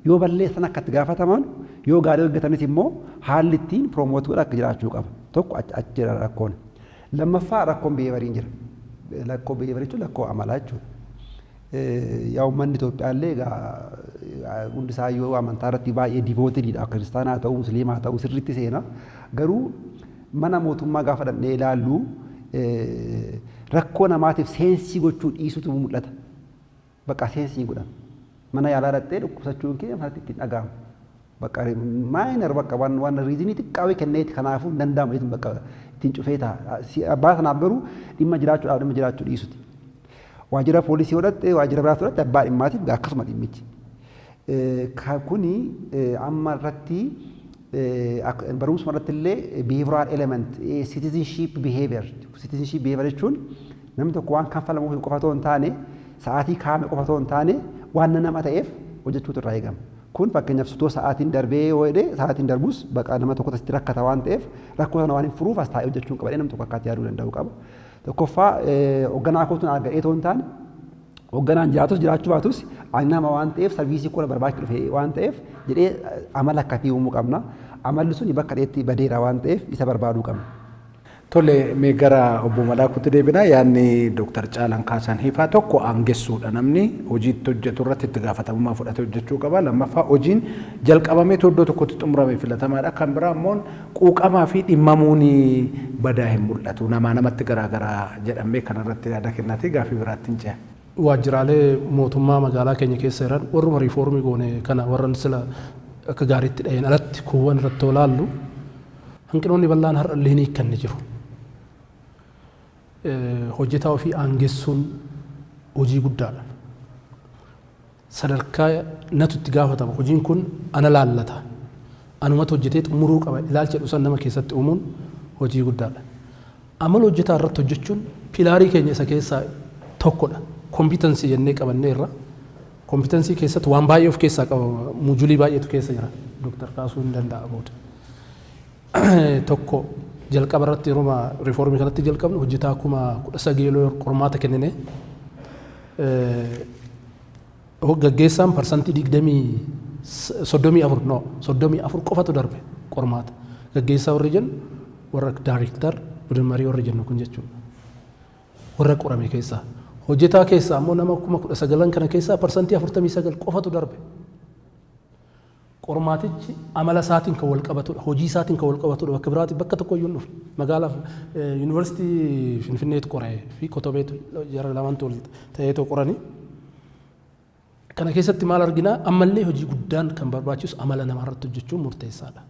yoo balleessan akka itti gaafataman, yoo gaarii hojjetanis immoo haalli ittiin promote godhan akka jiraachuu qaba. Tokko achi jira rakkoon. Lammaffaa, rakkoon behavioriin jira. Rakkoo behaviorii jechuun rakkoo amalaa jechuudha. Yaa uummanni Itoophiyaa illee egaa hundi isaa yoo amantaa irratti baay'ee devotediidha. Kiristaanaa ta'uu, musliimaa ta'uu sirriitti seena. Garuu mana mootummaa gaafa dhaqnee ilaallu, rakkoo namaatiif sense gochuu dhiisutu mul'ata. Bakka sense godhan. Mana yaalaa dhaqxee dhukkubsachuun kee manatti ittiin dhaga'amu. Bakka minor, bakka waan reasonii xiqqaa kenneeti, kanaafuu hin danda'amu bakka ittiin cufee ta'a. Abbaa sanaaf garuu dhimma jiraachuudhaaf dhimma jiraachuu dhiisuti. Waajjira poolisii godhatte, waajjira biraas godhatte, abbaa dhimmaatiif akkasuma dhimmichi. Kuni amma irratti barumsuma irratti illee behavioral element, citizenship behavior. Citizenship behavior jechuun namni tokko waan kanfalamuuf qofa otoo hin taane, sa'aatii kaa'ame qofa otoo hin taane, waan nama ta'eef hojjechuutu irraa eegama. Kun fakkeenyaaf sutoo sa'aatiin darbee yoo jedhee, sa'aatiin darbus baqa nama tokko asitti rakkata waan ta'eef, rakkoo sana waan hin furuuf as taa'ee hojjechuun qaba namni tokko akkaatti yaaduu danda'u qaba. Tokkoffaa, hoogganaa kootu na argadhee otoo hin taane, hoogganaan jiraatus jiraachuu baatus, ani nama waan ta'eef service koo na barbaachisu dhufe waan ta'eef jedhee amala akkasii uumuu qabna. Amalli suni bakka dheetti badeera waan ta'eef isa barbaaduu qabna. Tole, mee gara obbo Malaakuutti deebinaa. Yaadni Dooktar Caalaan kaasan hifaa tokko aangessuudha. Namni hojiitti hojjetu irratti itti gaafatamummaa fudhatee hojjechuu qaba. Lammaffaa, hojiin jalqabamee iddoo tokkotti xumurame filatamaadha. Kan biraa immoo quuqamaa fi dhimmamuun badaa hin mul'atu. Namaa namatti garaagaraa jedhamee kanarratti yaada kennaati gaafii biraatti hin ce'a. Waajjiraalee mootummaa magaalaa keenya keessa jiran, warruma riifoormii goone kana, warran sila akka gaariitti dhaheen alatti, kuuwwan irratti olaallu hanqinoonni bal'aan har'a illee ni hiikkanne jiru. Hojjetaa ofii aangessuun hojii guddaadha. Sadarkaa natu itti gaafatama, hojiin kun ana laallata, anumatu hojjetee xumuruu qaba ilaalcha jedhu san nama keessatti uumuun hojii guddaadha. Amala hojjetaa irratti hojjechuun pillar keenya isa keessaa tokkodha. Competency jennee qabanneerra. Competency keessatti waan baay'ee of keessaa qaba. Module baay'eetu keessa jira. Dooktar kaasuu hin danda'a booda. Tokko, jalqaba irratti yeroo riifoormii kanatti jalqabnu hojjetaa 19,000 qormaata kennine, gaggeessaan 20%, 34, no, 34 qofatu darbe qormaata. Gaggeessaa warri jennu warra director, ቡድን መሪ warri jennu kun jechuudha. Warra qorame keessaa. Hojjetaa keessaa ammoo nama 19,000 kana keessaa 49% qofatu darbe. Qormaatichi amala isaatiin kan wal qabatudha. Hojii isaatiin kan wal qabatudha. Bakka biraatti bakka tokko iyyuu hin dhufne. Magaalaa yuunivarsiitii Finfinneetu qoree fi Kotobeetu jara lamaantu wal ta'eetoo qoranii. Kana keessatti maal arginaa? Ammallee hojii guddaan kan barbaachisu amala namaa irratti hojjechuun murteessaadha.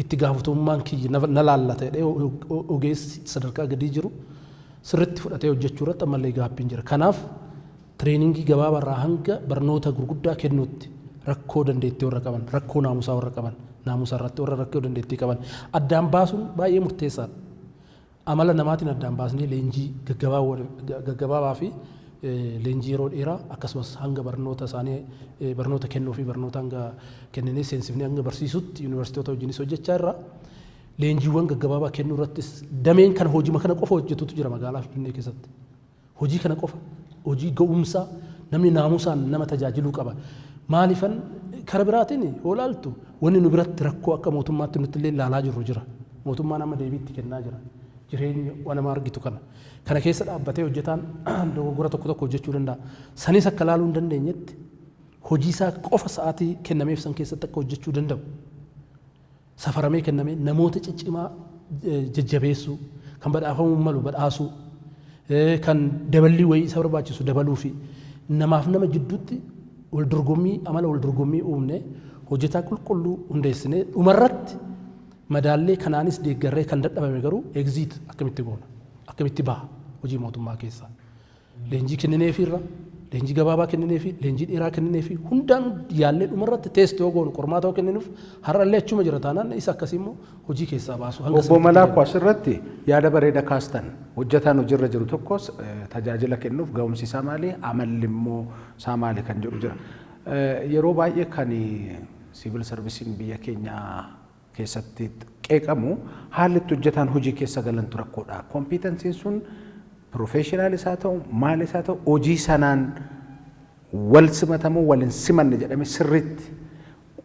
Itti gaafatamummaan kiyya na laallata jedhee ogeessi sadarkaa gadii jiru sirriitti fudhatee hojjechuu irratti ammallee gaaffiin jira. Kanaaf training gabaabaarraa hanga barnoota gurguddaa kennuutti rakkoo dandeettii warra qaban, rakkoo naamusaa warra qaban, naamusa irratti warra rakkoo dandeettii qaban addaan baasuun baay'ee murteessaadha. Amala namaatiin addaan baasnee leenjii gaggabaabaa fi leenjii yeroo dheeraa, akkasumas hanga barnoota isaanii barnoota kennuu fi barnoota hanga kenninee seensifnee hanga barsiisutti yuunivarsiitota wajjinis hojjechaa irra. Leenjiiwwan gaggabaabaa kennuu irrattis dameen kana hojii kana qofa hojjetutu jira magaalaa Finfinnee keessatti. Hojii kana qofa, hojii ga'umsaa, namni naamusaan nama tajaajiluu qaba. Maaliifan kara biraatiin yoo ilaaltu wanni nu biratti rakkoo akka mootummaatti nutti illee ilaalaa jirru jira. Mootummaan amma deebiitti kennaa jira. Jireenya waan nama argitu kana. Kana keessa dhaabbatee hojjetaan dogoggora tokko tokko hojjechuu danda'a. Sanis akka ilaaluu hin dandeenyetti hojii isaa qofa sa'aatii kennameef san keessatti akka hojjechuu danda'u. Safaramee kennamee namoota ciccimaa jajjabeessuu, kan badhaafamuu malu badhaasuu, kan daballii wayii isa barbaachisu dabaluu fi namaaf nama jidduutti wal dorgommii, amala wal dorgommii uumne, hojjetaa qulqulluu hundeessinee, dhumarratti madaallee kanaanis deeggarree, kan dadhabame garuu exit akkamitti goona, akkamitti baha hojii mootummaa keessaa. Leenjii kennineefirra, leenjii gabaabaa kennineefi, leenjii dheeraa kennineefi, hundaan yaallee dhumarratti test yoo goonu, qormaata yoo kenninuuf, har'allee achuma jira taanaan isa akkasii immoo hojii keessaa baasu. Obbo Malaakuu, asirratti yaada bareeda kaastan. Hojjetaan hojiirra jiru tokkos tajaajila kennuuf ga'umsi isaa maali, amalli immoo isaa maali kan jedhu jira. Yeroo baay'ee kan siivil sarvisiin biyya keenya keessatti qeeqamu haalli itti hojjetaan hojii keessa galantu rakkoodha. Competencyn sun professional isaa ta'u, maal isaa ta'u, hojii sanaan wal simatamuu wal hin simanne jedhame sirriitti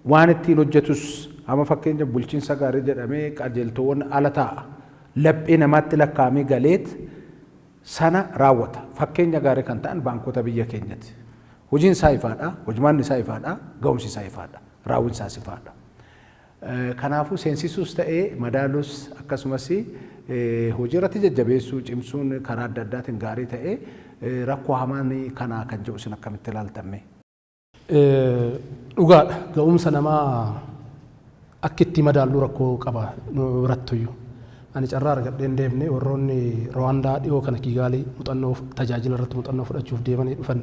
waan ittiin hojjetus, amma fakkeenya bulchiinsa gaarii jedhamee qajeeltowwan ala taa'a. Laphee namaatti lakkaa'amee galeet sana raawwata. Fakkeenya gaarii kan ta'an baankota biyya keenyati. Hojiin isaa ifaadha, hojimaanni isaa ifaadha, ga'umsi isaa ifaadha, raawwiin isaas ifaadha. Kanaafuu seensisuus ta'ee madaalus, akkasumas hojii irratti jajjabeessuu cimsuun karaa adda addaatiin gaarii ta'ee, rakkoo hamaan kanaa kan jedhu isin akkamitti ilaaltamme? Dhugaadha. Ga'umsa namaa akka itti madaallu rakkoo qaba nu birattuyyuu. Ani carraa argadhee hin deemne. Warroonni Rawaandaa dhiyoo kana Kiigaalii muuxannoo tajaajila irratti muuxannoo fudhachuuf deemanii dhufan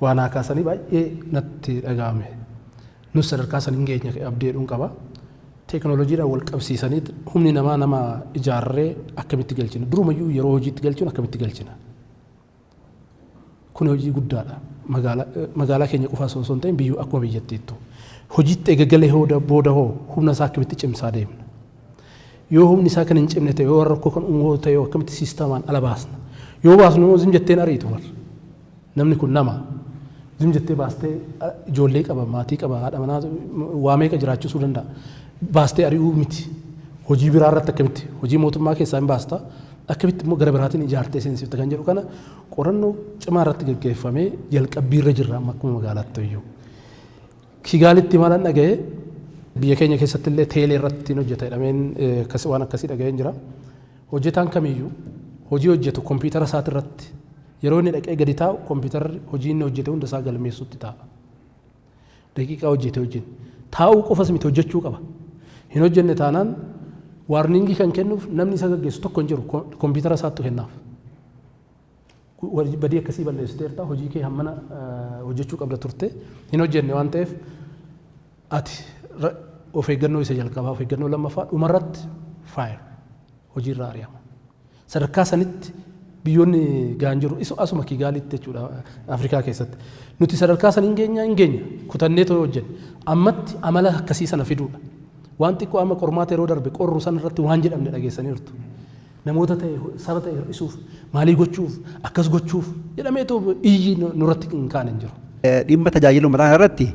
waan haa kaasanii baay'ee natti dhaga'ame. Nus sadarkaa san hin geenye abdeedhuun qaba. Teekinooloojiidhaan wal qabsiisanii humni namaa nama ijaarree akkamitti galchina? Durumayyuu yeroo hojiitti galchuun akkamitti galchina? Kun hojii guddaadha. Magaalaa keenya qofa osoo hin ta'in biyyuu akkuma biyyattiittu. Hojiitti eegagalee booda hoo humna isaa akkamitti cimsaa deemna? Yoo humni isaa kan hin cimne ta'e, yoo rakkoo kan uumu ta'e, akkamitti siistamaan ala baasna? Yoo baasnu immoo zim jetteen ariitu bar. Namni kun nama. Zim jettee baastee, ijoollee qaba, maatii qaba, haadha manaa, waa meeqa jiraachisuu danda'a. Baastee ari'uu miti. Hojii biraa irratti akkamitti hojii mootummaa keessaa hin baasta, akkamitti immoo gara biraatiin ijaartee seensifta kan jedhu kana qorannoo cimaa irratti gaggeeffamee jalqabbii irra jirra amma akkuma magaalaatti iyyuu. Kigaalitti maalan dhaga'e, biyya keenya keessatti illee teelee irratti hojjeta jedhameen waan akkasii dhaga'een jira. Hojjetaan kamiyyuu hojii hojjetu kompiitara isaati irratti yeroo inni dhaqee gadi taa'u, kompiitarri hojii inni hojjete hunda isaa galmeessutti taa'a. Daqiiqaa hojjete wajjin. Taa'uu qofas miti, hojjechuu qaba. Hin hojjenne taanaan warning kan kennuuf namni isa gaggeessu tokko hin jiru, kompiitara isaattu kennaaf. Badii akkasii balleessiteerta, hojii kee hammana hojjechuu qabda turte, hin hojjenne waan ta'eef ati of eeggannoo isa jalqabaa, of eeggannoo lammaffaa, dhumarratti fire, hojiirraa ari'ama. Sadarkaa sanitti biyyoonni ga'an jiru asuma Kigaalitti jechuudha Afrikaa keessatti. Nuti sadarkaa san hin geenya, hin geenya kutannee too hojjenne. Ammatti amala akkasii sana fiduudha. Waan xiqqoo amma qormaata yeroo darbe qorru san irratti waan jedhamne dhageessaniirtu. Namoota ta'e, saba ta'e hir'isuuf, maalii gochuuf, akkas gochuuf jedhameetoo iyyi nurratti hin kaane hin jiru. Dhimma tajaajila uummataa irratti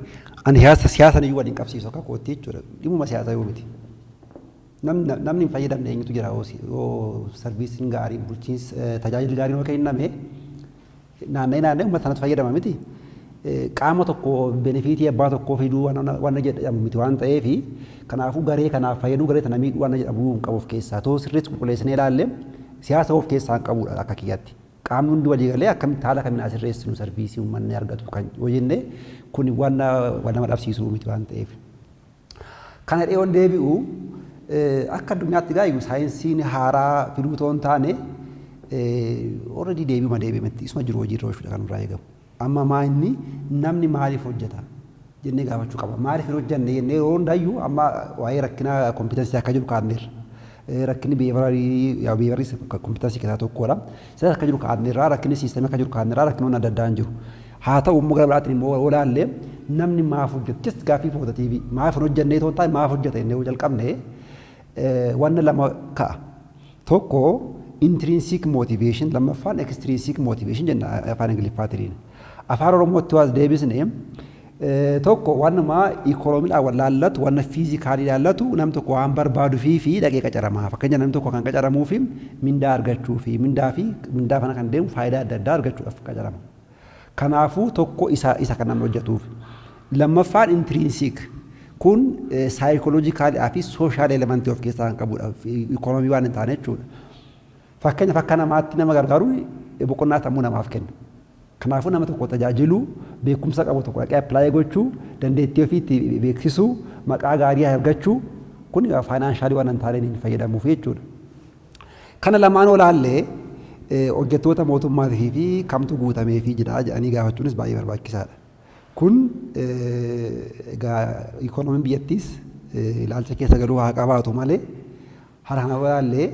ani siyaasa siyaasan iyyuu waliin qabsiisu akka kootti jechuudha. Dhimmuma siyaasaa yoo miti. Namni hin fayyadamne eenyutu jira? Yoo serviceiin gaariin, bulchiinsi, tajaajilli gaariin yoo kenname, naanna'ee naanna'ee uummata sanatti fayyadama miti. Qaama tokko benefitii abbaa tokkoo fiduu waan jedhamu miti waan ta'eef, kanaafuu garee kanaaf fayyaduu, garee sana miidhuu waan jedhamu hin qabu of keessaa. Too sirriitti qulqulleessinee ilaalle, siyaasa of keessaa hin qabudha akka kiyyaatti. Qaamni hundi walii galee akkamitti, haala kamiin asirreessinu service uummanni argatu kan yoo jenne, kun waan nama dhabsiisuu miti waan ta'eef. Kana dhiyoon deebi'u, akka addunyaatti gaayu saayinsiin haaraa fiduu otoo hin taane, already deebi'uma deebi'ametti isuma jiru hojiirra oolchuudha kan irraa eegamu. Amma maa inni namni maaliif hojjeta jennee gaafachuu qaba. Maaliif hin hojjenne jennee yeroo hundayyuu amma waa'ee rakkina competency akka jiru kaa'anneerra. Rakkinni behaviorii competency keessaa tokkodha. Isas akka jiru kaa'anneerra, rakkinni systemii akka jiru kaa'anneerra, rakkinoonni adda addaa hin jiru. Haa ta'u immoo gara biraatiin immoo olaallee namni maaf hojjeta? Just gaaffii positive, maaf hin hojjennee otoo hin taane maaf hojjeta jennee yoo jalqabne, wanna lama ka'a. Tokko intrinsic motivation, lammaffaan extrinsic motivation jenna afaan Ingiliffaatiin. Afaan Oromootti waas deebisne, tokko waanuma ikoonomiidhaan wal laallatu, wanna physicalii laallatu, nam tokko waan barbaaduu fi dhaqee qacaramaa. Fakkeenya, namni tokko kan qacaramuu fi mindaa argachuu fi mindaa fi mindaa fana kan deemu faayidaa adda addaa argachuudhaaf qacarama. Kanaafuu tokko isa kan namni hojjetuuf. Lammaffaan intrinsic kun psychologicalii fi social elementii of keessaa kan qabudha. Ikoonomii waan hin taane jechuudha. Fakkeenyaaf, akka namaatti nama gargaaru boqonnaa sammuu namaaf kenna. Kanaafuu nama tokko tajaajiluu, beekumsa qabu tokko dhaqee apply gochuu, dandeettii ofiitti beeksisuu, maqaa gaarii argachuu, kun financialii waan hin taaneen hin fayyadamuuf jechuudha. Kana lamaan olaallee, hojjettoota mootummaatii fi kamtu guutamee fi jira jedhanii gaafachuunis baay'ee barbaachisaadha. Kun egaa ikoonomiin biyyattiis ilaalcha keessa galuu haa qabaatu malee, haala kana olaallee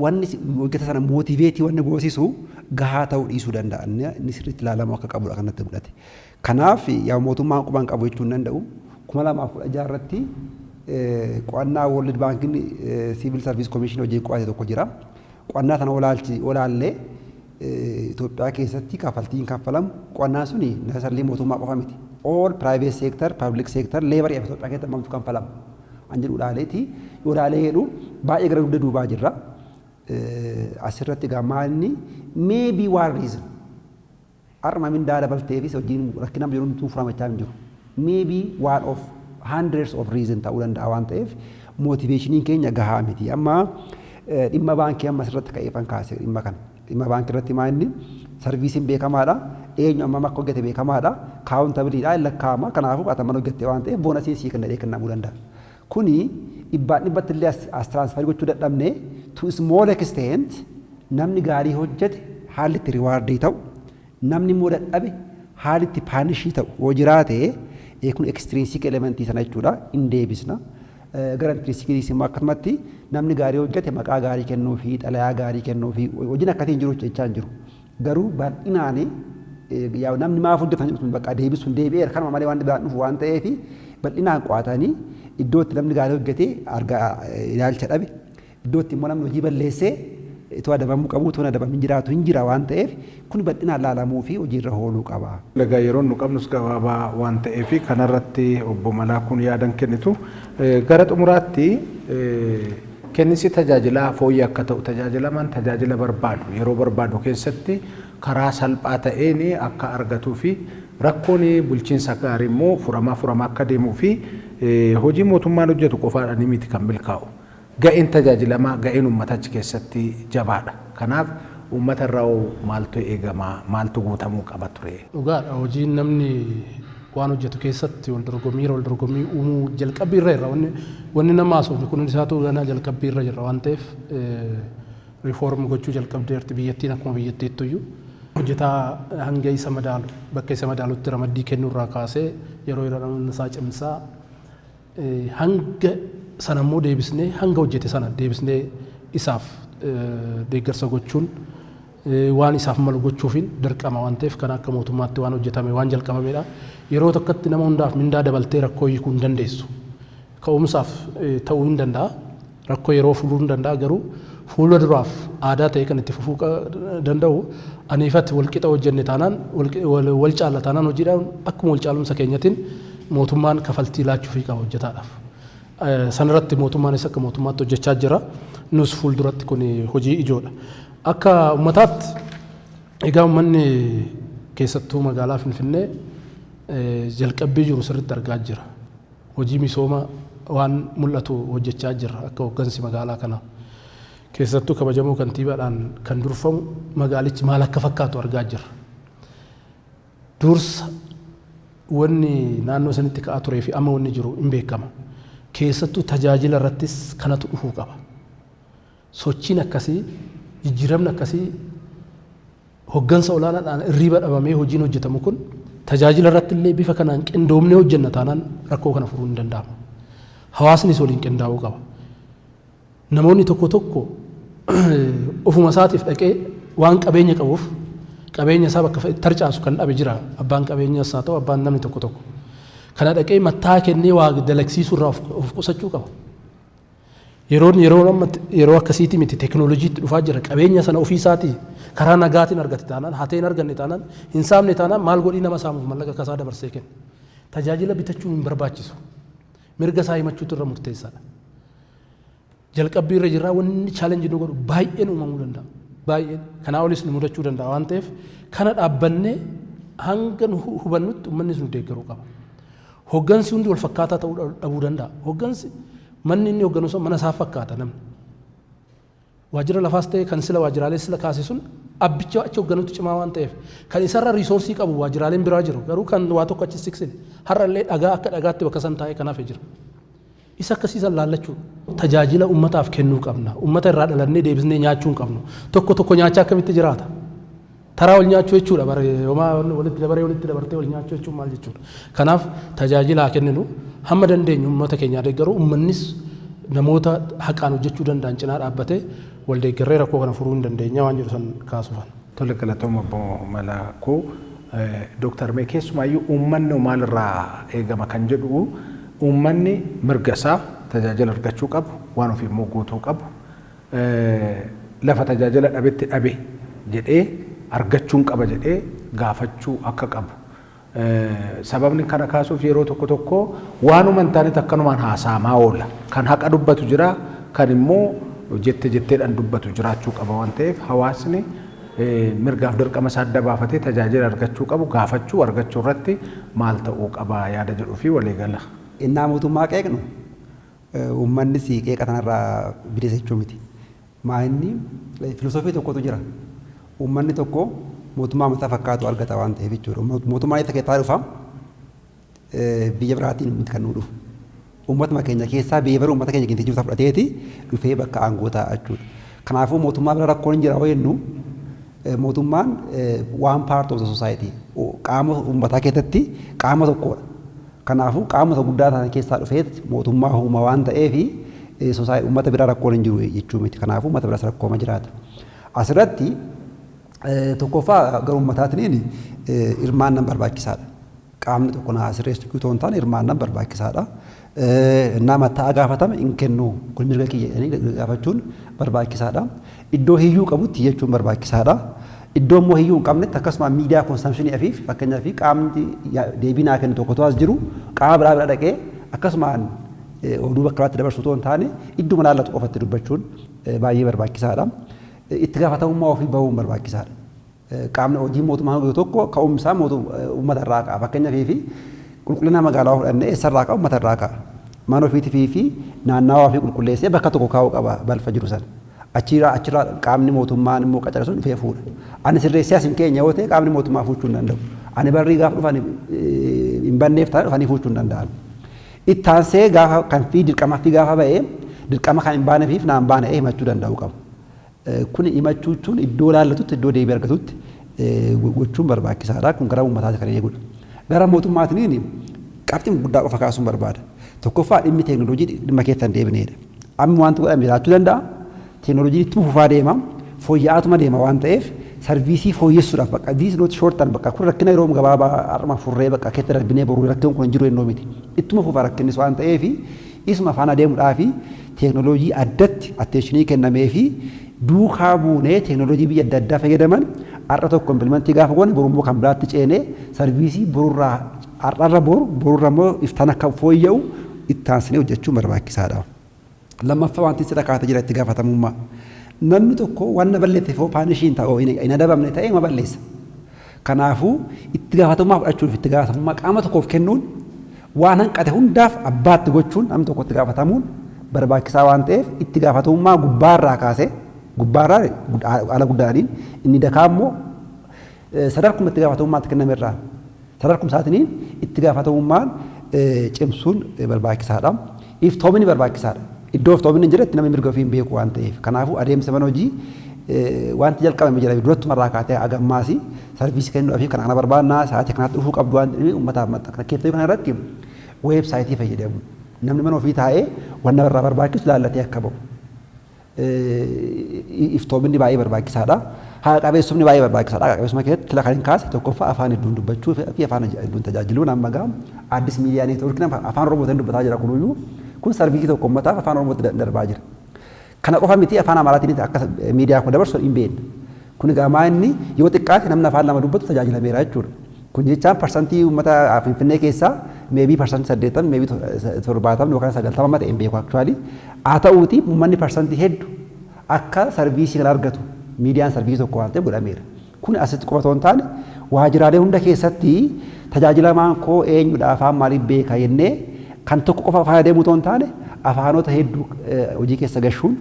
wanni hojjeta sana motivate wanni goosisu gahaa ta'uu dhiisuu danda'a. Inni sirriitti ilaalamuu akka qabudha kan natti mul'ate. Kanaaf yaa mootummaan quban qabu jechuu hin danda'u. 2016 irratti qo'annaa World Bankiin Civil Service Commission wajjin qo'ate tokko jira. Qo'annaa sana olaallee, Itoophiyaa keessatti kaffaltiin kaffalamu, qo'annaan suni necessarily mootummaa qofa miti. All private sector, public sector, labor Itoophiyaa keessatti hammamtu kaffalama an jedhu ilaaleeti. Yoo ilaalee jedhu, baay'ee gara dugda duubaa jirra. Asirratti egaa maalni maybe one reason har'uma mindaa dabalteefis hojiin rakkina jiru hundumtuu furamachaa hin jiru. Maybe one of hundreds of reason ta'uu danda'a waan ta'eef, motivationiin keenya gahaa miti. Amma dhimma baankii amma asirratti ka'eefan kaase dhimma kana. Dhimma baankii irratti maa inni serviceiin beekamaadha. Eenyu amma akka hojjete beekamaadha. Countableiidha, hin lakkaa'ama. Kanaafuu qaataman hojjette waan ta'eef bonusiin sii kenna kennamuu danda'a. Kuni dhibbaan dhibbatti illee as transfer gochuu dadhabne, to small extent namni gaarii hojjete haalli itti reward ta'u, namni immoo dadhabe haalli itti punish ta'u yoo jiraate, kun extrinsic elementii sana jechuudha, hin deebisna. Gara intrinsiciis immoo akkasumatti namni gaarii hojjete maqaa gaarii kennuu fi xalayaa gaarii kennuu fi hojiin akkasii hin jiru jechaa hin jiru. Garuu bal'inaan Yaa namni maaf hojjetan jedhu sun bakka deebisuun deebi'eera kanuma malee waan biraan dhufu waan ta'eef, bal'inaan qo'atanii iddoo itti namni gaarii hojjetee argaa ilaalcha dhabe, iddoo itti immoo namni hojii balleessee itoo adabamuu qabu itoo adabamin jiraatu hin jira waan ta'eef, kun bal'inaan laalamuu fi hojiirra ooluu qaba. Egaa yeroon nu qabnus gabaabaa waan ta'eef, kanarratti obbo Malaakuun yaadan kennitu. Gara xumuraatti, kenninsi tajaajilaa fooyyee akka ta'u, tajaajilamaan tajaajila barbaadu yeroo barbaadu keessatti karaa salphaa ta'een akka argatuu fi rakkoon bulchiinsa gaarii immoo furamaa furamaa akka deemuu fi hojii mootummaan hojjetu qofaadhaan miti kan milkaa'u. Ga'een tajaajilamaa, ga'een uummata achi keessatti jabaadha. Kanaaf uummata irraa maaltu eegamaa, maaltu guutamuu qaba ture? Dhugaadha, hojiin namni waan hojjetu keessatti wal dorgommii wal dorgommii uumuu jalqabbii irra jirra. Wanni nama haasofni kun isaatu ganaa jalqabbii irra jirra waan ta'eef, reform gochuu jalqabdeerti biyyattiin akkuma biyyattiittu iyyuu. Hojjetaa hanga isa madaalu bakka isa madaalutti ramaddii kennuu irraa kaasee yeroo yeroo isaa cimsaa, hanga sana immoo deebisnee, hanga hojjete sana deebisnee isaaf deeggarsa gochuun, waan isaaf malu gochuufiin dirqama waan ta'eef, kan akka mootummaatti waan hojjetame waan jalqabamedha. Yeroo tokkotti nama hundaaf mindaa dabaltee rakkoo hiikuu hin dandeessu. Ka'umsaaf ta'uu hin danda'a. Rakkoo yeroo furuu hin danda'a, garuu fuula duraaf aadaa ta'e kan itti fufuu danda'u aniifatti walqixa hojjenne taanaan, wal caala taanaan, hojiidhaan akkuma wal caalumsa keenyatiin mootummaan kafaltii laachuufii qaba hojjetaadhaaf. Sanarratti mootummaanis akka mootummaatti hojjechaa jira. Nus fuulduratti kun hojii ijoodha. Akka uummataatti egaa uummanni keessattuu magaalaa Finfinnee jalqabbii jiru sirriitti argaa jira. Hojii misooma waan mul'atu hojjechaa jira akka hooggansi magaalaa kanaa. Keessattuu kabajamoo kantiibaadhaan kan durfamu magaalichi maal akka fakkaatu argaa jirra. Dursa wanni naannoo sanitti ka'aa turee fi amma wanni jiru hin beekama. Keessattuu tajaajila irrattis kanatu dhufuu qaba. Sochiin akkasii, jijjiiramni akkasii hoggansa olaanaadhaan irriiba dhabamee hojiin hojjetamu kun tajaajila irratti illee bifa kanaan qindoomnee hojjenna taanaan rakkoo kana furuun hin danda'ama. Hawaasnis waliin qindaa'uu qaba. Namoonni tokko tokko ofuma isaatiif dhaqee waan qabeenya qabuuf qabeenya isaa bakka tarcaasu kan dhabe jira, abbaan qabeenyaas haa ta'u abbaan namni tokko tokko. Kana dhaqee mattaa kennee waa dalagsiisuu irraa of qusachuu qaba. Yeroon yeroo amma yeroo akkasiiti miti, teekinooloojiitti dhufaa jira. Qabeenya sana ofii isaatii karaa nagaatiin argate taanaan, hatee hin arganne taanaan, hin saamne taanaan, maal godhii nama saamuuf mallaqa kasaa dabarsee kenna? Tajaajila bitachuun hin barbaachisu. Mirga isaa himachuutu irra murteessaadha. Jalqabbii irra jirraa, wanni challenge nu godhu baay'een uumamuu danda'a. Baay'een kanaa olis nu mudachuu danda'a waan ta'eef, kana dhaabbannee hanga nu hubannutti uummannis nu deeggaruu qaba. Hoggansi hundi wal fakkaataa ta'uu dhabuu danda'a. Hoggansi manni inni hogganu sun mana isaa fakkaata namni. Waajjira lafaas ta'e kan sila waajjiraalee sila kaase sun abbicha achi hogganutu cimaa waan ta'eef, kan isarra resource qabu waajjiraaleen biraa jiru, garuu kan waa tokko achi siqsine har'allee dhagaa akka dhagaatti bakka san taa'ee kanaaf jira. Isa akkasiisan laallachuu tajaajila ummataaf kennuu qabna. Ummata irraa dhalannee deebisnee nyaachuu hin qabnu. Tokko tokko nyaachaa akkamitti jiraata? Taraa wal nyaachuu jechuudha bare homaa walitti dabaree walitti dabartee wal nyaachuu jechuun maal jechuudha? Kanaaf tajaajila haa kenninu, hamma dandeenyu ummata keenyaa deeggaru, ummannis namoota haqaan hojjechuu danda'an cinaa dhaabbatee wal deeggarree rakkoo kana furuu hin dandeenya waan jedhu san kaasufan. Tole, galatooma obbo Malaakuu. Dooktar, mee keessumaayyuu uummanni maalirraa eegama kan jedhu, uummanni mirga isaa tajaajila argachuu qabu, waan ofii immoo guutuu qabu, lafa tajaajila dhabetti dhabe jedhee argachuun qaba jedhee gaafachuu akka qabu. Sababni kana kaasuuf, yeroo tokko tokko waanuma hin taanetti akkanumaan haasa'amaa oola. Kan haqa dubbatu jira, kan immoo jette jetteedhaan dubbatu jiraachuu qaba waan ta'eef, hawaasni mirgaaf dirqama isaa adda baafatee tajaajila argachuu qabu gaafachuu argachuu irratti maal ta'uu qaba yaada jedhuu fi waliigala. Innaa mootummaa qeeqnu uummannis qeeqa kanarraa bilisa jechuu miti. Maa inni filosoofii tokkotu jira. Uummanni tokko mootummaa mataa fakkaatu argata waan ta'eef jechuudha. Mootummaan isa keessaa dhufa, biyya biraatiin miti kan nu dhufu. Uummatuma keenya keessaa beevar uummata keenya keessa jiru fudhateeti dhufee bakka aangoo taa'a jechuudha. Kanaafuu mootummaa bira rakkoon hin jira yoo jennu, mootummaan one part of the society, qaama uummataa keessatti qaama tokkodha. Kanaafuu qaama isa guddaa ta'an keessaa dhufee mootummaa uuma waan ta'eef, uummata bira rakkoon hin jiru jechuu miti. Kanaafuu uummata biras rakkooma jiraata. Asirratti tokkoffaa gara uummataatiin Hirmaannaan barbaachisaadha. Qaamni tokko naa sirreessu otoo hin taane hirmaannaan barbaachisaadha. Nama ta'a gaafatame hin kennu, kun mirga kiyya jedhanii gaafachuun barbaachisaadha. Iddoo hiyyuu qabutti iyyachuun barbaachisaadha. Iddoo immoo hiyyuu hin qabnetti akkasuma media consumption afiif, fakkeenyaaf, qaamni deebii naa kennu tokkotu as jiru, qaama biraa bira dhaqee akkasumaan oduu bakka biraatti dabarsu otoo hin taane, idduma laallatu qofatti dubbachuun baay'ee barbaachisaadha. Itti gaafatamummaa ofii bahuun barbaachisaadha. Qaamni hojii mootummaa hojjetu tokko ka'umsaa uummata irraa ka'a. Fakkeenyaaf, fi qulqullina magaalaa fudhannee, eessarraa ka'a? Uummata irraa ka'a. Mana ofiitii fi naannawaa ofii qulqulleessee bakka tokko kaa'uu qaba balfa jiru sana. Achirraa qaamni mootummaan immoo qacare sun dhufee fuudha. Ani sirreessee as hin keenya yoo ta'e, qaamni mootummaa fuuchuu hin danda'u. Ani barrii gaafa dhufan hin banneef taane, dhufanii fuuchuu hin danda'an. Ittaansee gaafa kan fi dirqama fi gaafa ba'ee dirqama kan hin baanefiif naan baane himachuu danda'uu qabu. Kun himachuu jechuun iddoo laallatutti, iddoo deebii argatutti gochuun barbaachisaadha. Kun gara uummataati kan eegudha. Gara mootummaatiin qabxii guddaa qofa kaasuun barbaada. Tokkoffaa, dhimmi teekinooloojii dhimma keessa hin deebineedha. Amma wanti godhame jiraachuu danda'a. Teekinooloojiin ittuma fufaa deema. Fooyya'aatuma deema waan ta'eef, service fooyyessuudhaaf bakka this not short term, bakka kun rakkina yeroo gabaabaa har'uma furree bakka keessa darbinee boruu rakkoon kun hin jiru jennuu miti. Ittuma fufa rakkinnis waan ta'eef, isuma faana deemuudhaa fi teekinooloojii addatti attention kennamee fi duukaa buunee, teekinooloojii biyya adda addaa fayyadaman har'a tokko implement gaafa goone, borummoo kan biraatti ceenee, service borurraa har'arra boru, borurra immoo iftaan akka fooyya'u itti aansinee hojjechuun barbaachisaadha. Lammaffaa, wanti sirra kaatee jira itti gaafatamummaa. Namni tokko waan balleesse foo punish hin ta'u, hin adabamne ta'e ma balleessa. Kanaafuu itti gaafatamummaa fudhachuuf, itti gaafatamummaa qaama tokkoof kennuun, waan hanqate hundaaf abbaatti gochuun, namni tokko itti gaafatamuun barbaachisaa waan ta'eef, itti gaafatamummaa gubbaarraa kaasee, gubbaarraa haala guddaadhaan, inni dakaa immoo sadarkuma itti gaafatamummaatti kennamerraa sadarkuma isaatiin itti gaafatamummaan cimsuun barbaachisaadha. Iftoomini barbaachisaadha. Iddoo iftoomini hin jiretti namni mirga ofii hin beeku waan ta'eef. Kanaafuu adeemsa mana hojii wanti jalqabame jira, durattumarraa kaatee hagammaas service kennuudhaaf kana kana barbaannaa, sa'aatii kanatti dhufuu qabdu waan ta'eef uummataaf maxxansa. Keessattuu kana irratti website fayyadamu. Namni mana ofii taa'ee wanna irraa barbaachisu laallatee akka bahu. Iftoominni baay'ee barbaachisaadha. Haqa qabeessumni baay'ee barbaachisaadha. Haqa qabeessummaa keessatti tila kan hin kaase, tokkoffaa, afaan hedduun dubbachuu fi afaan hedduun tajaajiluun. Amma gaa Addis Media Network Afaan Oromootiin dubbataa jira. Kunuyyuu kun service tokko uummataaf Afaan Oromootti darbaa jira. Kana qofa miti, Afaan Amaaraatiin akka miidiyaa kun dabarsu hin beekne. Kun egaa maa inni yoo xiqqaate namni afaan lama dubbatu tajaajilameera jechuudha. Kun jechaan parsantii uummata Finfinnee keessaa maybe 80%, maybe 70 yookaan 90 ta'e hin beeku actually. Haa ta'uuti, uummanni parsantii hedduu akka service kana argatu, miidiyaan service tokko waan ta'eef, godhameera. Kun asitti qofa otoo hin taane, waajjiraalee hunda keessatti tajaajilamaan koo eenyudha, afaan maaliif beeka jennee kan tokko qofa afaan adeemuu otoo hin taane, afaanota hedduu hojii keessa gashuun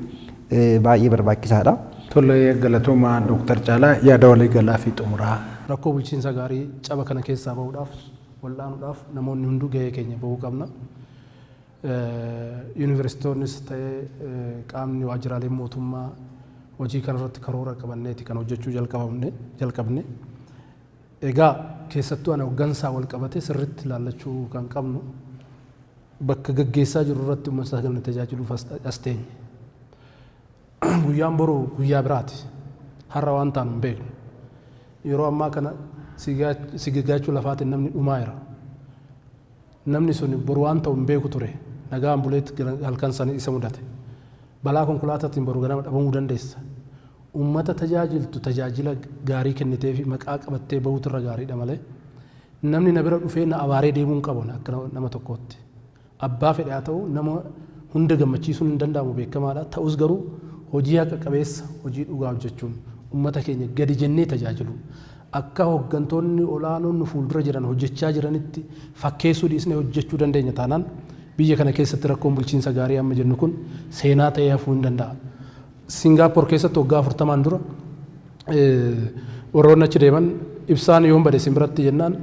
baay'ee barbaachisaadha. Tole, galatooma Dooktar Caalaa, yaada waliigalaa fi xumuraa. Rakkoo bulchiinsa gaarii caba kana keessaa bahuudhaaf, wal'aanuudhaaf, namoonni hunduu gahee keenya bahuu qabna. Yuunivarsiitoonnis ta'ee qaamni waajjiraaleen mootummaa hojii kanarratti karoora qabanneeti kan hojjechuu jalqabne. Egaa keessattuu ana hoggansaa wal qabate sirriitti ilaallachuu kan qabnu, bakka gaggeessaa jiru irratti uummata kana tajaajiluuf as teenye. Guyyaan boruu guyyaa biraati. Har'a waan taanu hin beeknu. Yeroo ammaa kana sigigaachuu lafaatiin namni dhumaa jira. Namni sun boru waan ta'u hin beeku ture. Nagaan buleetti halkan sana isa mudate. Balaa konkolaataatiin boru ganama dhabamuu dandeessa. Uummata tajaajiltu tajaajila gaarii kennitee fi maqaa qabattee bahuutu irra gaariidha malee, namni na bira dhufee na abaaree deemuu hin qabu akka nama tokkootti. Abbaa fedhe haa ta'u, nama hunda gammachiisuun hin danda'amu, beekamaadha. Ta'us garuu hojii haqa qabeessa, hojii dhugaa hojjechuun, uummata keenya gadi jennee tajaajilu. Akka hooggantoonni olaanoon nu fuuldura jiran hojjechaa jiranitti fakkeessuu dhiisnee hojjechuu dandeenya taanaan, biyya kana keessatti rakkoon bulchiinsa gaarii amma jennu kun seenaa ta'ee hafuu hin danda'a. Singaappoor keessatti waggaa 40n dura warroonni achi deeman, ibsaan yoon bade isin biratti jennaan,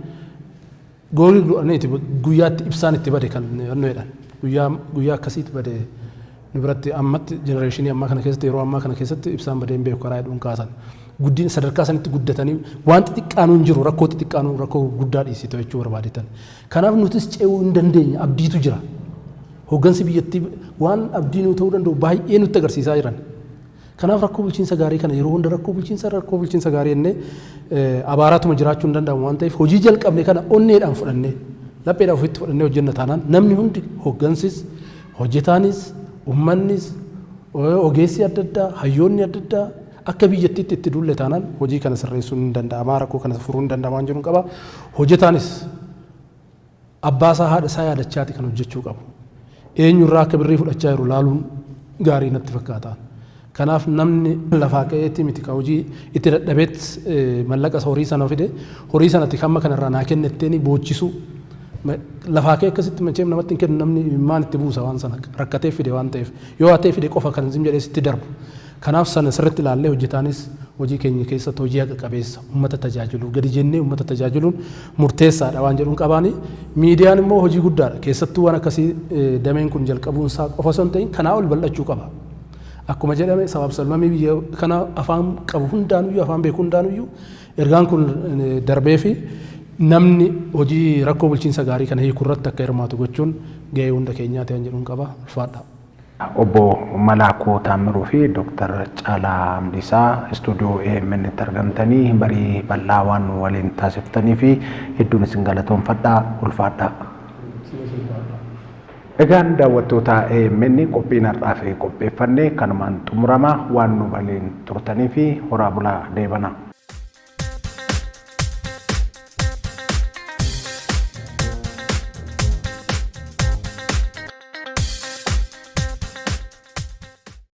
goolii godhaniiti guyyaatti ibsaan itti bade kan nu jedhan. Guyyaa guyyaa akkasiitti bade, nu biratti ammatti generation ammaa kana keessatti, yeroo ammaa kana keessatti ibsaan badee hin beeku karaa hedduun kaasan. Guddina sadarkaa sanitti guddatanii waan xixiqqaanuu hin jiru, rakkoo xixiqqaanuu rakkoo guddaa dhiisitu jechuu barbaadetan. Kanaaf nutis ce'uu hin dandeenya, abdiitu jira. Hooggansi biyyattii waan abdii nuu ta'uu danda'u baay'ee nutti agarsiisaa jiran. Kanaaf rakkoo bulchiinsa gaarii kana yeroo hunda rakkoo bulchiinsa gaarii jennee abaaraatuma jiraachuu hin danda'amu waan ta'eef, hojii jalqabne kana onneedhaan fudhannee, lapheedhaan ofitti fudhannee hojjenna taanaan, namni hundi, hooggansis, hojjetaanis, uummannis, ogeessi adda addaa, hayyoonni adda addaa akka biyyattiitti itti duulle taanaan, hojii kana sirreessuun hin danda'ama, rakkoo kana furuun hin danda'ama waan jedhu qaba. Hojjetaanis abbaasaa, haadha isaa yaadachaati kan hojjechuu qabu. Eenyurraa akka birrii fudhachaa jiru laaluun gaarii natti fakkaata. Kanaaf namni lafaa ka'eetti miti ka hojii itti dadhabeet mallaqa horii sana fide, horii sanatti hamma kanarraa naa kennetteeni boochisuu. Lafaa ka'ee akkasitti macheem namatti hin kennu. Namni imimmaan itti buusa waan sana rakkatee fide waan ta'eef, yoo hatee fide qofa kan zim jedhee sitti darbu. Kanaaf sana sirriitti ilaallee, hojjetaanis hojii keenya keessatti hojii haqa qabeessa uummata tajaajilu gadi jennee uummata tajaajiluun murteessaadha waan jedhuun qabaani. Miidiyaan immoo hojii guddaadha. Keessattuu waan akkasii dameen kun jalqabuun isaa qofa osoo hin ta'in, kanaa ol bal'achuu qaba. Akkuma jedhame, sabaaf sablammii biyya kana afaan qabu hundaanuyyuu, afaan beeku hundaanuyyuu ergaan kun darbee fi namni hojii rakkoo bulchiinsa gaarii kana hiikuu irratti akka hirmaatu gochuun gahee hunda keenyaa ta'an jedhuun qaba. Ulfaadha. Obbo Malaakuu Taammiruu fi Dooktar Caalaa Hamdisaa, istuudiyoo AMN tti argamtanii marii bal'aa waan waliin taasiftanii fi hedduun isin galatoonfadhaa, ulfaadhaa. Egaan daawwattoota AMN, qophiin har'aaf qopheeffanne kanumaan xumurama. Waan nu waliin turtanii fi horaa bulaa, deebana.